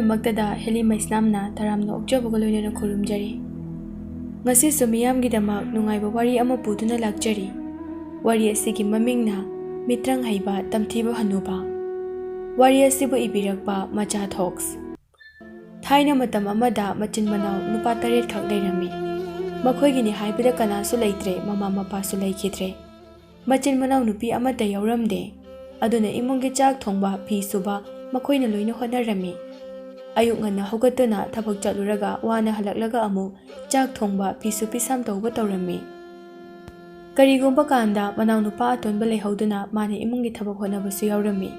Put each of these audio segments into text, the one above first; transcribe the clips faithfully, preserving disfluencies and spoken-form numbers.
ꯗꯃꯛꯇꯗ heli ꯃꯩꯁꯅꯥꯝꯅ ꯇꯔꯥꯝꯅ ꯑꯣꯛꯆꯕꯒ ꯂꯣꯏꯅꯅ ꯈꯨꯔꯨꯝꯖꯔꯤ꯫ ꯉꯁꯤꯁꯨ ꯃꯤꯌꯥꯝꯒꯤꯗꯃꯛ ꯅꯨꯡꯉꯥꯏꯕ ꯋꯥꯔꯤ ꯑꯃ ꯄꯨꯗꯨꯅ ꯂꯥꯛꯆꯔꯤ꯫ ꯋꯥꯔꯤ ꯑꯁꯤꯒꯤ ꯃꯃꯤꯡꯅ ꯃꯤꯇ꯭ꯔꯪ ꯍꯩꯕ ꯇꯝꯊꯤꯕ ꯍꯅꯨꯕ꯫ ꯋꯥꯔꯤ ꯑꯁꯤꯕꯨ ꯏꯕꯤꯔꯛꯄ ꯃꯆꯥ ꯊꯣꯛꯁ꯫ ꯊꯥꯏꯅ ꯃꯇꯝ ꯑꯃꯗ ꯃꯆꯤꯟ ꯃꯅꯥꯎ ꯅꯨꯄꯥ ꯇꯔꯦꯠꯈꯛ ꯂꯩꯔꯝꯃꯤ꯫ ꯃꯈꯣꯏꯒꯤꯅꯤ ꯍꯥꯏꯕꯗ ꯀꯅꯥꯁꯨ ꯂꯩꯇ꯭ꯔꯦ, ꯃꯃꯥ ꯃꯄꯥꯁꯨ ꯂꯩꯈꯤꯗ꯭ꯔꯦ꯫ ꯃꯆꯤꯟ ꯃꯅꯥꯎ ꯅꯨꯄꯤ ꯑꯃꯠꯇ ꯌꯥꯎꯔꯝꯗꯦ꯫ ꯑꯗꯨꯅ ꯏꯃꯨꯡꯒꯤ ꯆꯥꯛ ꯊꯣꯡꯕ, ꯐꯤ ꯁꯨꯕ ꯃꯈꯣꯏꯅ ꯂꯣꯏꯅ ꯍꯣꯠꯅꯔꯝꯃꯤ꯫ ꯑꯌꯨꯛ ꯉꯟꯅ ꯍꯧꯒꯠꯇꯨꯅ ꯊꯕꯛ ꯆꯠꯂꯨꯔꯒ ꯋꯥꯅ ꯍꯜꯂꯛꯂꯒ ꯑꯃꯨꯛ ꯆꯥꯛ ꯊꯣꯡꯕ, ꯐꯤꯁꯨ ꯐꯤꯁꯥꯝ ꯇꯧꯕ ꯇꯧꯔꯝꯃꯤ꯫ ꯀꯔꯤꯒꯨꯝꯕ ꯀꯥꯟꯗ ꯃꯅꯥꯎꯅꯨꯄꯥ ꯑꯇꯣꯟꯕ ꯂꯩꯍꯧꯗꯨꯅ ꯃꯥꯅ ꯏꯃꯨꯡꯒꯤ ꯊꯕꯛ ꯍꯣꯠꯅꯕꯁꯨ ꯌꯥꯎꯔꯝꯃꯤ꯫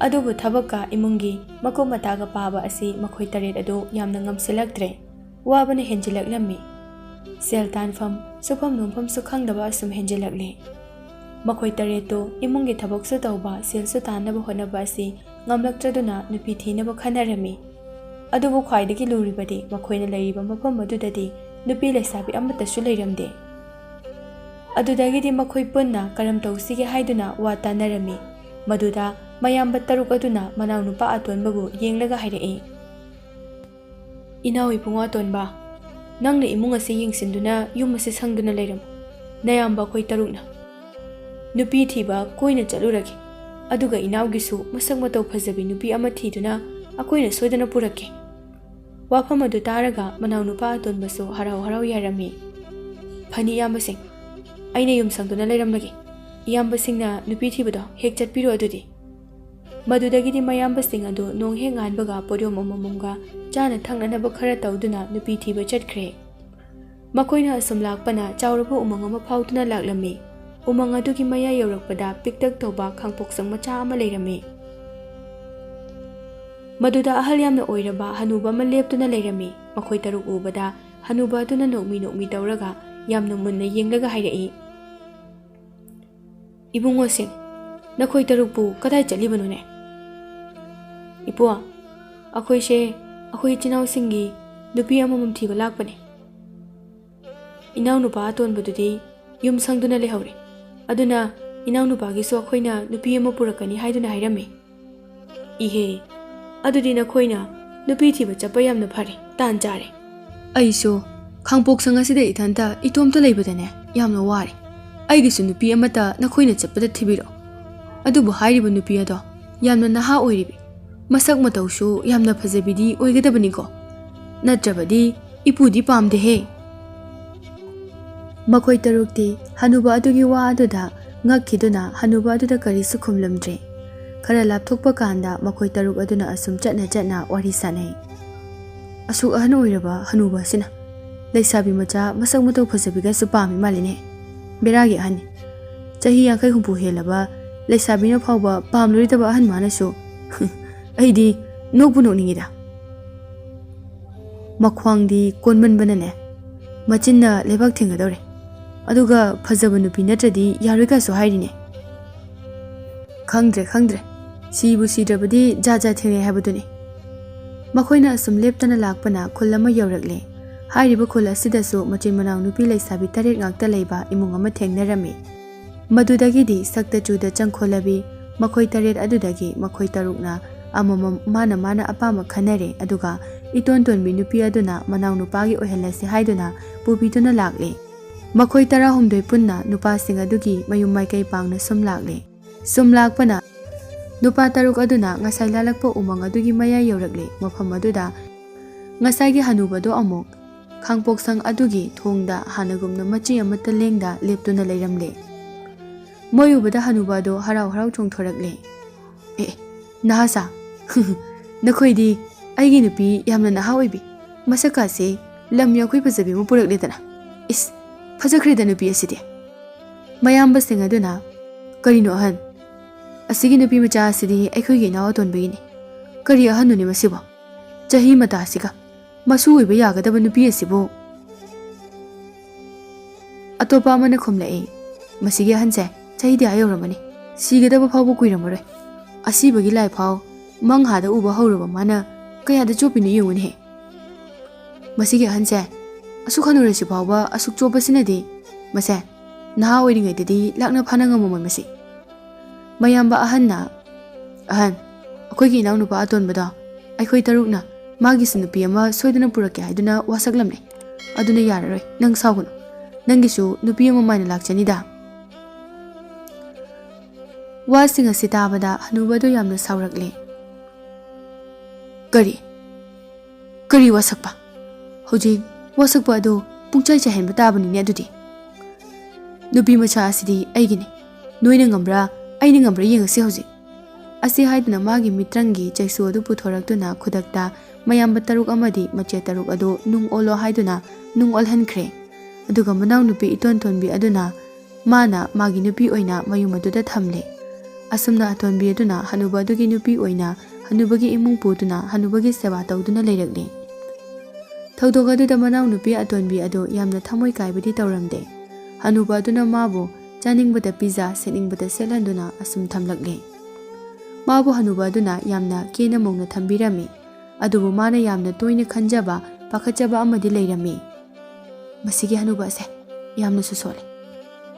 ꯑꯗꯨꯕꯨ ꯊꯕꯛꯀ ꯏꯃꯨꯡꯒꯤ ꯃꯀꯨꯞ ꯃꯇꯥꯒ ꯄꯥꯕ ꯑꯁꯤ ꯃꯈꯣꯏ ꯇꯔꯦꯠ ꯑꯗꯨ ꯌꯥꯝꯅ ꯉꯝꯁꯤꯜꯂꯛꯇ꯭ꯔꯦ꯫ ꯋꯥꯕꯅ ꯍꯦꯟꯖꯤꯜꯂꯛꯂꯝꯃꯤ꯫ ꯁꯦꯜ ꯇꯥꯟꯐꯝ, ꯁꯨꯐꯝ ꯅꯣꯝꯐꯝꯁꯨ ꯈꯪꯗꯕ ꯑꯁꯨꯝ ꯍꯦꯟꯖꯤꯜꯂꯛꯂꯦ꯫ ꯃꯈꯣꯏ ꯇꯔꯦꯠꯇꯨ ꯏꯃꯨꯡꯒꯤ ꯊꯕꯛꯁꯨ ꯇꯧꯕ, ꯁꯦꯜꯁꯨ ꯇꯥꯟꯅꯕ ꯍꯣꯠꯅꯕ ꯑꯁꯤ ꯉꯝꯂꯛꯇ꯭ꯔꯗꯨꯅ ꯅꯨꯄꯤ ꯊꯤꯅꯕ ꯈꯟꯅꯔꯝꯃꯤ꯫ ꯑꯗꯨꯕꯨ ꯈ꯭ꯋꯥꯏꯗꯒꯤ ꯂꯨꯔꯤꯕꯗꯤ ꯃꯈꯣꯏꯅ ꯂꯩꯔꯤꯕ ꯃꯐꯝ ꯑꯗꯨꯗꯗꯤ ꯅꯨꯄꯤ ꯂꯩꯁꯥꯕꯤ ꯑꯃꯠꯇꯁꯨ ꯂꯩꯔꯝꯗꯦ꯫ ꯑꯗꯨꯗꯒꯤꯗꯤ ꯃꯈꯣꯏ ꯄꯨꯟꯅ ꯀꯔꯝ ꯇꯧꯁꯤꯒꯦ ꯍꯥꯏꯗꯨꯅ ꯋꯥ ꯇꯥꯅꯔꯝꯃꯤ꯫ ꯃꯗꯨꯗ ꯃꯌꯥꯝꯕ ꯇꯔꯨꯛ ꯑꯗꯨꯅ ꯃꯅꯥꯎꯅꯨꯄꯥ ꯑꯇꯣꯟꯕꯕꯨ ꯌꯦꯡꯂꯒ ꯍꯥꯏꯔꯛꯏ, "ꯏꯅꯥꯎ ꯏꯕꯨꯡꯉꯣ ꯑꯇꯣꯟꯕ, ꯅꯪꯅ ꯏꯃꯨꯡ ꯑꯁꯤ ꯌꯦꯡꯁꯤꯟꯗꯨꯅ ꯌꯨꯝ ꯑꯁꯤ ꯁꯪꯗꯨꯅ ꯂꯩꯔꯝꯃꯨ꯫ ꯅꯌꯥꯝꯕ ꯑꯩꯈꯣꯏ ꯇꯔꯨꯛꯅ ꯅꯨꯄꯤ ꯊꯤꯕ ꯀꯣꯏꯅ ꯆꯠꯂꯨꯔꯒꯦ꯫ ꯑꯗꯨꯒ ꯏꯅꯥꯎꯒꯤꯁꯨ ꯃꯁꯛ ꯃꯇꯧ ꯐꯖꯕꯤ ꯅꯨꯄꯤ ꯑꯃ ꯊꯤꯗꯨꯅ ꯑꯩꯈꯣꯏꯅ ꯁꯣꯏꯗꯅ ꯄꯨꯔꯛꯀꯦ꯫" ꯋꯥꯐꯝ ꯑꯗꯨ ꯇꯥꯔꯒ ꯃꯅꯥꯎꯅꯨꯄꯥ ꯑꯇꯣꯟꯕꯁꯨ ꯍꯔꯥꯎ ꯍꯔꯥꯎ ꯌꯥꯔꯝꯃꯤ꯫ "ꯐꯅꯤ ꯏꯌꯥꯝꯕꯁꯤꯡ, ꯑꯩꯅ ꯌꯨꯝ ꯁꯪꯗꯨꯅ ꯂꯩꯔꯝꯂꯒꯦ꯫ ꯏꯌꯥꯝꯕꯁꯤꯡꯅ ꯅꯨꯄꯤ ꯊꯤꯕꯗꯣ ꯍꯦꯛ ꯆꯠꯄꯤꯔꯣ ꯑꯗꯨꯗꯤ꯫" ꯃꯗꯨꯗꯒꯤꯗꯤ ꯃꯌꯥꯝꯕꯁꯤꯡ ꯑꯗꯨ ꯅꯣꯡ ꯍꯦꯛ ꯉꯥꯟꯕꯒ ꯄꯣꯠꯌꯣꯝ ꯑꯃꯃꯝꯒ ꯆꯥꯅ ꯊꯛꯅꯅꯕ ꯈꯔ ꯇꯧꯗꯨꯅ ꯅꯨꯄꯤ ꯊꯤꯕ ꯆꯠꯈ꯭ꯔꯦ꯫ ꯃꯈꯣꯏꯅ ꯑꯁꯨꯝ ꯂꯥꯛꯄꯅ ꯆꯥꯎꯔꯕ ꯎꯃꯪ ꯑꯃ ꯐꯥꯎꯗꯨꯅ ꯂꯥꯛꯂꯝꯃꯤ꯫ ꯎꯃꯪ ꯑꯗꯨꯒꯤ ꯃꯌꯥꯏ ꯌꯧꯔꯛꯄꯗ ꯄꯤꯛꯇꯛ ꯇꯧꯕ ꯈꯥꯡꯄꯣꯛꯁꯪ ꯃꯆꯥ ꯑꯃ ꯂꯩꯔꯝꯃꯤ꯫ ꯃꯗꯨꯗ ꯑꯍꯜ ꯌꯥꯝꯅ ꯑꯣꯏꯔꯕ ꯍꯅꯨꯕ ꯑꯃ ꯂꯦꯞꯇꯨꯅ ꯂꯩꯔꯝꯃꯤ꯫ ꯃꯈꯣꯏ ꯇꯔꯨꯛ ꯎꯕꯗ ꯍꯅꯨꯕ ꯑꯗꯨꯅ ꯅꯣꯛꯃꯤ ꯅꯣꯛꯃꯤ ꯇꯧꯔꯒ ꯌꯥꯝꯅ ꯃꯨꯟꯅ ꯌꯦꯡꯂꯒ ꯍꯥꯏꯔꯛꯏ, "ꯏꯕꯨꯡꯉꯣꯁꯤꯡ, ꯅꯈꯣꯏ ꯇꯔꯨꯛꯄꯨ ꯀꯗꯥꯏ ꯆꯠꯂꯤꯕꯅꯣꯅꯦ?" "ꯏꯄꯨ, ꯑꯩꯈꯣꯏꯁꯦ ꯑꯩꯈꯣꯏ ꯏꯆꯤꯟ ꯏꯅꯥꯎꯁꯤꯡꯒꯤ ꯅꯨꯄꯤ ꯑꯃꯃꯝ ꯊꯤꯕ ꯂꯥꯛꯄꯅꯤ꯫ ꯏꯅꯥꯎꯅꯨꯄꯥ ꯑꯇꯣꯟꯕꯗꯨꯗꯤ ꯌꯨꯝ ꯁꯪꯗꯨꯅ ꯂꯩꯍꯧꯔꯦ꯫ ꯑꯗꯨꯅ ꯏꯅꯥꯎꯅꯨꯄꯥꯒꯤꯁꯨ ꯑꯩꯈꯣꯏꯅ ꯅꯨꯄꯤ ꯑꯃ ꯄꯨꯔꯛꯀꯅꯤ ꯍꯥꯏꯗꯨꯅ ꯍꯥꯏꯔꯝꯃꯤ꯫" "ꯏꯍꯦ, ꯑꯗꯨꯗꯤ ꯅꯈꯣꯏꯅ ꯅꯨꯄꯤ ꯊꯤꯕ ꯆꯠꯄ ꯌꯥꯝꯅ ꯐꯔꯦ, ꯇꯥꯟ ꯆꯥꯔꯦ꯫ ꯑꯩꯁꯨ ꯈꯥꯡꯄꯣꯛꯁꯪ ꯑꯁꯤꯗ ꯏꯊꯟꯇ ꯏꯇꯣꯝꯇ ꯂꯩꯕꯗꯅꯦ ꯌꯥꯝꯅ ꯋꯥꯔꯦ꯫ ꯑꯩꯒꯤꯁꯨ ꯅꯨꯄꯤ ꯑꯃꯠꯇ ꯅꯈꯣꯏꯅ ꯆꯠꯄꯗ ꯊꯤꯕꯤꯔꯛꯑꯣ꯫ ꯑꯗꯨꯕꯨ ꯍꯥꯏꯔꯤꯕ ꯅꯨꯄꯤ ꯑꯗꯣ ꯌꯥꯝꯅ ꯅꯍꯥ ꯑꯣꯏꯔꯤꯕꯤ, ꯃꯁꯛ ꯃꯇꯧꯁꯨ ꯌꯥꯝꯅ ꯐꯖꯕꯤꯗꯤ ꯑꯣꯏꯒꯗꯕꯅꯤꯀꯣ, ꯅꯠꯇ꯭ꯔꯕꯗꯤ ꯏꯄꯨꯗꯤ ꯄꯥꯝꯗꯦꯍꯦ꯫ ꯃꯈꯣꯏ ꯇꯔꯨꯛꯇꯤ ꯍꯅꯨꯕ ꯑꯗꯨꯒꯤ ꯋꯥ ꯑꯗꯨꯗ ꯉꯛꯈꯤꯗꯨꯅ ꯍꯅꯨꯕ ꯑꯗꯨꯗ ꯀꯔꯤꯁꯨ ꯈꯨꯝꯂꯝꯗ꯭ꯔꯦ꯫ ꯈꯔ ꯂꯥꯞꯊꯣꯛꯄ ꯀꯥꯟꯗ ꯃꯈꯣꯏ ꯇꯔꯨꯛ ꯑꯗꯨꯅ ꯑꯁꯨꯝ ꯆꯠꯅ ꯆꯠꯅ ꯋꯥꯔꯤ ꯁꯥꯟꯅꯩ꯫ ꯑꯁꯨꯛ ꯑꯍꯟ ꯑꯣꯏꯔꯕ ꯍꯅꯨꯕ ꯑꯁꯤꯅ ꯂꯩꯁꯥꯕꯤ ꯃꯆꯥ ꯃꯁꯛ ꯃꯇꯧ ꯐꯖꯕꯤꯒꯁꯨ ꯄꯥꯝꯃꯤ ꯃꯥꯜꯂꯤꯅꯦ꯫ ꯕꯦꯔꯥꯒꯤ ꯑꯍꯟꯅꯤ꯫ ꯆꯍꯤ ꯌꯥꯡꯈꯩ ꯍꯨꯝꯐꯨ ꯍꯦꯜꯂꯕ ꯂꯩꯁꯥꯕꯤꯅ ꯐꯥꯎꯕ ꯄꯥꯝꯂꯣꯏꯗꯕ ꯑꯍꯟ ꯃꯥꯅꯁꯨ꯫ ꯑꯩꯗꯤ ꯅꯣꯛꯄꯨ ꯅꯣꯛꯅꯤꯡꯉꯤꯗ꯫ ꯃꯈ꯭ꯋꯥꯡꯗꯤ ꯀꯣꯟꯃꯟꯕꯅꯅꯦ, ꯃꯆꯤꯟꯅ ꯂꯩꯕꯥꯛ ꯊꯦꯡꯒꯗꯧꯔꯦ꯫ ꯑꯗꯨꯒ ꯐꯖꯕ ꯅꯨꯄꯤ ꯅꯠꯇ꯭ꯔꯗꯤ ꯌꯥꯔꯣꯏ ꯀꯥꯏꯁꯨ ꯍꯥꯏꯔꯤꯅꯦ꯫ ꯈꯪꯗ꯭ꯔꯦ, ꯈꯪꯗ꯭ꯔꯦ꯫ ꯁꯤꯕꯨ ꯁꯤꯗ꯭ꯔꯕꯗꯤ ꯖꯥꯠ ꯖꯥꯠ ꯊꯦꯡꯅꯩ ꯍꯥꯏꯕꯗꯨꯅꯤ꯫ ꯃꯈꯣꯏꯅ ꯑꯁꯨꯝ ꯂꯦꯞꯇꯅ ꯂꯥꯛꯄꯅ ꯈꯨꯜ ꯑꯃ ꯌꯧꯔꯛꯂꯦ꯫ ꯍꯥꯏꯔꯤꯕ ꯈꯨꯜ ꯑꯁꯤꯗꯁꯨ ꯃꯆꯤꯟ ꯃꯅꯥꯎ ꯅꯨꯄꯤ ꯂꯩꯁꯥꯕꯤ ꯇꯔꯦꯠ ꯉꯥꯛꯇ ꯂꯩꯕ ꯏꯃꯨꯡ ꯑꯃ ꯊꯦꯡꯅꯔꯝꯃꯤ꯫ ꯃꯗꯨꯗꯒꯤꯗꯤ ꯁꯛꯇ ꯆꯨꯗ ꯆꯪꯈꯣꯜꯂꯕꯤ ꯃꯈꯣꯏ ꯇꯔꯦꯠ ꯑꯗꯨꯗꯒꯤ ꯃꯈꯣꯏ ꯇꯔꯨꯛꯅ ꯑꯃꯃꯝ ꯃꯥꯅ ꯃꯥꯅ ꯑꯄꯥꯝꯕ ꯈꯟꯅꯔꯦ, ꯑꯗꯨꯒ ꯏꯇꯣꯟ ꯇꯣꯟꯕꯤ ꯅꯨꯄꯤ ꯑꯗꯨꯅ ꯃꯅꯥꯎ ꯅꯨꯄꯥꯒꯤ ꯑꯣꯏꯍꯜꯂꯁꯤ ꯍꯥꯏꯗꯨꯅ ꯄꯨꯕꯤꯗꯨꯅ ꯂꯥꯛꯂꯦ꯫ ꯃꯈꯣꯏ ꯇꯔꯥꯍꯨꯝꯗꯣꯏ ꯄꯨꯟꯅ ꯅꯨꯄꯥꯁꯤꯡ ꯑꯗꯨꯒꯤ ꯃꯌꯨꯝ ꯃꯥꯏꯀꯩ ꯄꯥꯡꯅ ꯁꯨꯝ ꯂꯥꯛꯂꯦ꯫ ꯁꯨꯝ ꯂꯥꯛꯄꯅ ꯅꯨꯄꯥ ꯇꯔꯨꯛ ꯑꯗꯨꯅ ꯉꯁꯥꯏ ꯂꯥꯜꯂꯛꯄ ꯎꯃꯪ ꯑꯗꯨꯒꯤ ꯃꯌꯥꯏ ꯌꯧꯔꯛꯂꯦ꯫ ꯃꯐꯝ ꯑꯗꯨꯗ ꯉꯁꯥꯏꯒꯤ ꯍꯅꯨꯕꯗꯣ ꯑꯃꯨꯛ ꯈꯥꯡꯄꯣꯛꯁꯪ ꯑꯗꯨꯒꯤ ꯊꯣꯡꯗ ꯍꯥꯟꯅꯒꯨꯝꯅ ꯃꯆꯤ ꯑꯃꯠꯇ ꯂꯦꯡꯗ ꯂꯦꯞꯇꯨꯅ ꯂꯩꯔꯝꯂꯦ꯫ ꯃꯣꯏ ꯎꯕꯗ ꯍꯅꯨꯕ ꯑꯗꯣ ꯍꯔꯥꯎ ꯍꯔꯥꯎ ꯆꯣꯡꯊꯣꯔꯛꯂꯦ꯫ "ꯑꯦ, ꯅꯍꯥ ꯁꯥ, ꯅꯈꯣꯏꯗꯤ ꯑꯩꯒꯤ ꯅꯨꯄꯤ ꯌꯥꯝꯅ ꯅꯍꯥ ꯑꯣꯏꯕꯤ, ꯃꯁꯛꯀꯥꯁꯦ ꯂꯝ ꯌꯥꯎꯈꯩ ꯐꯖꯕꯤ ꯑꯃ ꯄꯨꯔꯛꯂꯦꯗꯅ꯫ ꯏꯁ, ꯐꯖꯈ꯭ꯔꯦꯗ ꯅꯨꯄꯤ ꯑꯁꯤꯗꯤ!" ꯃꯌꯥꯝꯕꯁꯤꯡ ꯑꯗꯨꯅ, "ꯀꯔꯤꯅꯣ ꯑꯍꯟ? ꯑꯁꯤꯒꯤ ꯅꯨꯄꯤ ꯃꯆꯥ ꯑꯁꯤꯗꯤ ꯑꯩꯈꯣꯏꯒꯤ ꯏꯅꯥꯎ ꯑꯇꯣꯟꯕꯒꯤꯅꯤ꯫ ꯀꯔꯤ ꯑꯍꯟꯅꯣꯅꯦ ꯃꯁꯤꯕꯣ? ꯆꯍꯤ ꯃꯇꯥꯁꯤꯒ ꯃꯁꯨ ꯑꯣꯏꯕ ꯌꯥꯒꯗꯕ ꯅꯨꯄꯤ ꯑꯁꯤꯕꯨ?" ꯑꯇꯣꯞꯄ ꯑꯃꯅ ꯈꯨꯝꯂꯛꯏ, "ꯃꯁꯤꯒꯤ ꯑꯍꯟꯁꯦ ꯆꯍꯤꯗꯤ ꯑꯥ ꯌꯧꯔꯝꯃꯅꯤ꯫ ꯁꯤꯒꯗꯕ ꯐꯥꯎꯕ ꯀꯨꯏꯔꯝꯃꯔꯣꯏ꯫ ꯑꯁꯤꯕꯒꯤ ꯂꯥꯏꯐꯥꯎ ꯃꯪꯍꯥꯗ ꯎꯕ ꯍꯧꯔꯕ ꯃꯥꯅ ꯀꯌꯥꯗ ꯆꯣꯞꯄꯤꯅꯣ ꯌꯦꯡꯉꯨꯅꯦꯍꯦ꯫ ꯃꯁꯤꯒꯤ ꯑꯍꯟꯁꯦ ꯑꯁꯨꯛ ꯍꯅꯨꯔꯁꯤ ꯐꯥꯎꯕ ꯑꯁꯨꯛ ꯆꯣꯞꯄꯁꯤꯅꯗꯤ ꯃꯁꯦ ꯅꯍꯥ ꯑꯣꯏꯔꯤꯉꯩꯗꯗꯤ ꯂꯥꯛꯅ ꯐꯥꯅ ꯉꯝꯃꯝꯃꯣꯏ ꯃꯁꯤ꯫" ꯃꯌꯥꯝꯕ ꯑꯍꯟꯅ, "ꯑꯍꯟ, ꯑꯩꯈꯣꯏꯒꯤ ꯏꯅꯥꯎꯅꯨꯄꯥ ꯑꯇꯣꯟꯕꯗꯣ ꯑꯩꯈꯣꯏ ꯇꯔꯨꯛꯅ ꯃꯥꯒꯤꯁꯨ ꯅꯨꯄꯤ ꯑꯃ ꯁꯣꯏꯗꯅ ꯄꯨꯔꯛꯀꯦ ꯍꯥꯏꯗꯨꯅ ꯋꯥꯁꯛꯂꯝꯂꯦ꯫ ꯑꯗꯨꯅ ꯌꯥꯔꯔꯣꯏ, ꯅꯪ ꯁꯥꯎꯒꯅꯨ꯫ ꯅꯪꯒꯤꯁꯨ ꯅꯨꯄꯤ ꯑꯃ ꯃꯥꯏꯅ ꯂꯥꯛꯆꯅꯤꯗ꯫ ꯋꯥꯁꯤꯡ ꯑꯁꯤ ꯇꯥꯕꯗ ꯍꯅꯨꯕꯗꯨ ꯌꯥꯝꯅ ꯁꯥꯎꯔꯛꯂꯦ꯫ "ꯀꯔꯤ? ꯀꯔꯤ ꯋꯥꯁꯛꯄ? ꯍꯧꯖꯤꯛ ꯋꯥꯁꯛꯄ ꯑꯗꯨ ꯄꯨꯡꯆꯥꯏ ꯆꯥꯏꯍꯟꯕ ꯇꯥꯕꯅꯤꯅꯦ ꯑꯗꯨꯗꯤ꯫ ꯅꯨꯄꯤ ꯃꯆꯥ ꯑꯁꯤꯗꯤ ꯑꯩꯒꯤꯅꯤ꯫ ꯅꯣꯏꯅ ꯉꯝꯕ꯭ꯔꯥ, ꯑꯩꯅ ꯉꯝꯕ꯭ꯔꯥ ꯌꯦꯡꯉꯁꯤ ꯍꯧꯖꯤꯛ"꯫ ꯑꯁꯤ ꯍꯥꯏꯗꯨꯅ ꯃꯥꯒꯤ ꯃꯤꯇ꯭ꯔꯪꯒꯤ ꯆꯩꯁꯨ ꯑꯗꯨ ꯄꯨꯊꯣꯔꯛꯇꯨꯅ ꯈꯨꯗꯛꯇ ꯃꯌꯥꯝꯕ ꯇꯔꯨꯛ ꯑꯃꯗꯤ ꯃꯆꯦ ꯇꯔꯨꯛ ꯑꯗꯨ ꯅꯨꯡ ꯑꯣꯜꯂꯣ ꯍꯥꯏꯗꯨꯅ ꯅꯨꯡ ꯑꯣꯜꯍꯟꯈ꯭ꯔꯦ꯫ ꯑꯗꯨꯒ ꯃꯅꯥꯎꯅꯨꯄꯤ ꯏꯇꯣꯟ ꯇꯣꯟꯕꯤ ꯑꯗꯨꯅ ꯃꯥꯅ ꯃꯥꯒꯤ ꯅꯨꯄꯤ ꯑꯣꯏꯅ ꯃꯌꯨꯝ ꯑꯗꯨꯗ ꯊꯝꯂꯦ꯫ ꯑꯁꯨꯝꯅ ꯑꯇꯣꯟꯕꯤ ꯑꯗꯨꯅ ꯍꯅꯨꯕ ꯑꯗꯨꯒꯤ ꯅꯨꯄꯤ ꯑꯣꯏꯅ ꯍꯅꯨꯕꯒꯤ ꯏꯃꯨꯡ ꯄꯨꯗꯨꯅ ꯍꯅꯨꯕꯒꯤ ꯁꯦꯕꯥ ꯇꯧꯗꯨꯅ ꯂꯩꯔꯛꯂꯦ꯫ ꯊꯧꯗꯣꯛ ꯑꯗꯨꯗ ꯃꯅꯥꯎꯅꯨꯄꯤ ꯑꯇꯣꯟꯕꯤ ꯑꯗꯨ ꯌꯥꯝꯅ ꯊꯃꯣꯏ ꯀꯥꯏꯕꯗꯤ ꯇꯧꯔꯝꯗꯦ꯫ ꯍꯅꯨꯕ ꯑꯗꯨꯅ ꯃꯥꯕꯨ ꯆꯥꯅꯤꯡꯕꯗ ꯄꯤꯖ, ꯁꯦꯠꯅꯤꯡꯕꯗ ꯁꯦꯠꯍꯟꯗꯨꯅ ꯑꯁꯨꯝ ꯊꯝꯂꯛꯂꯦ꯫ ꯃꯥꯕꯨ ꯍꯅꯨꯕ ꯑꯗꯨꯅ ꯌꯥꯝꯅ ꯀꯦꯅ ꯃꯧꯅ ꯊꯝꯕꯤꯔꯝꯃꯤ꯫ ꯑꯗꯨꯕꯨ ꯃꯥꯅ ꯌꯥꯝꯅ ꯇꯣꯏꯅ ꯈꯟꯖꯕ, ꯄꯥꯈꯠꯆꯕ ꯑꯃꯗꯤ ꯂꯩꯔꯝꯃꯤ꯫ "ꯃꯁꯤꯒꯤ ꯍꯅꯨꯕ ꯑꯁꯦ ꯌꯥꯝꯅꯁꯨ ꯁꯣꯜꯂꯦ꯫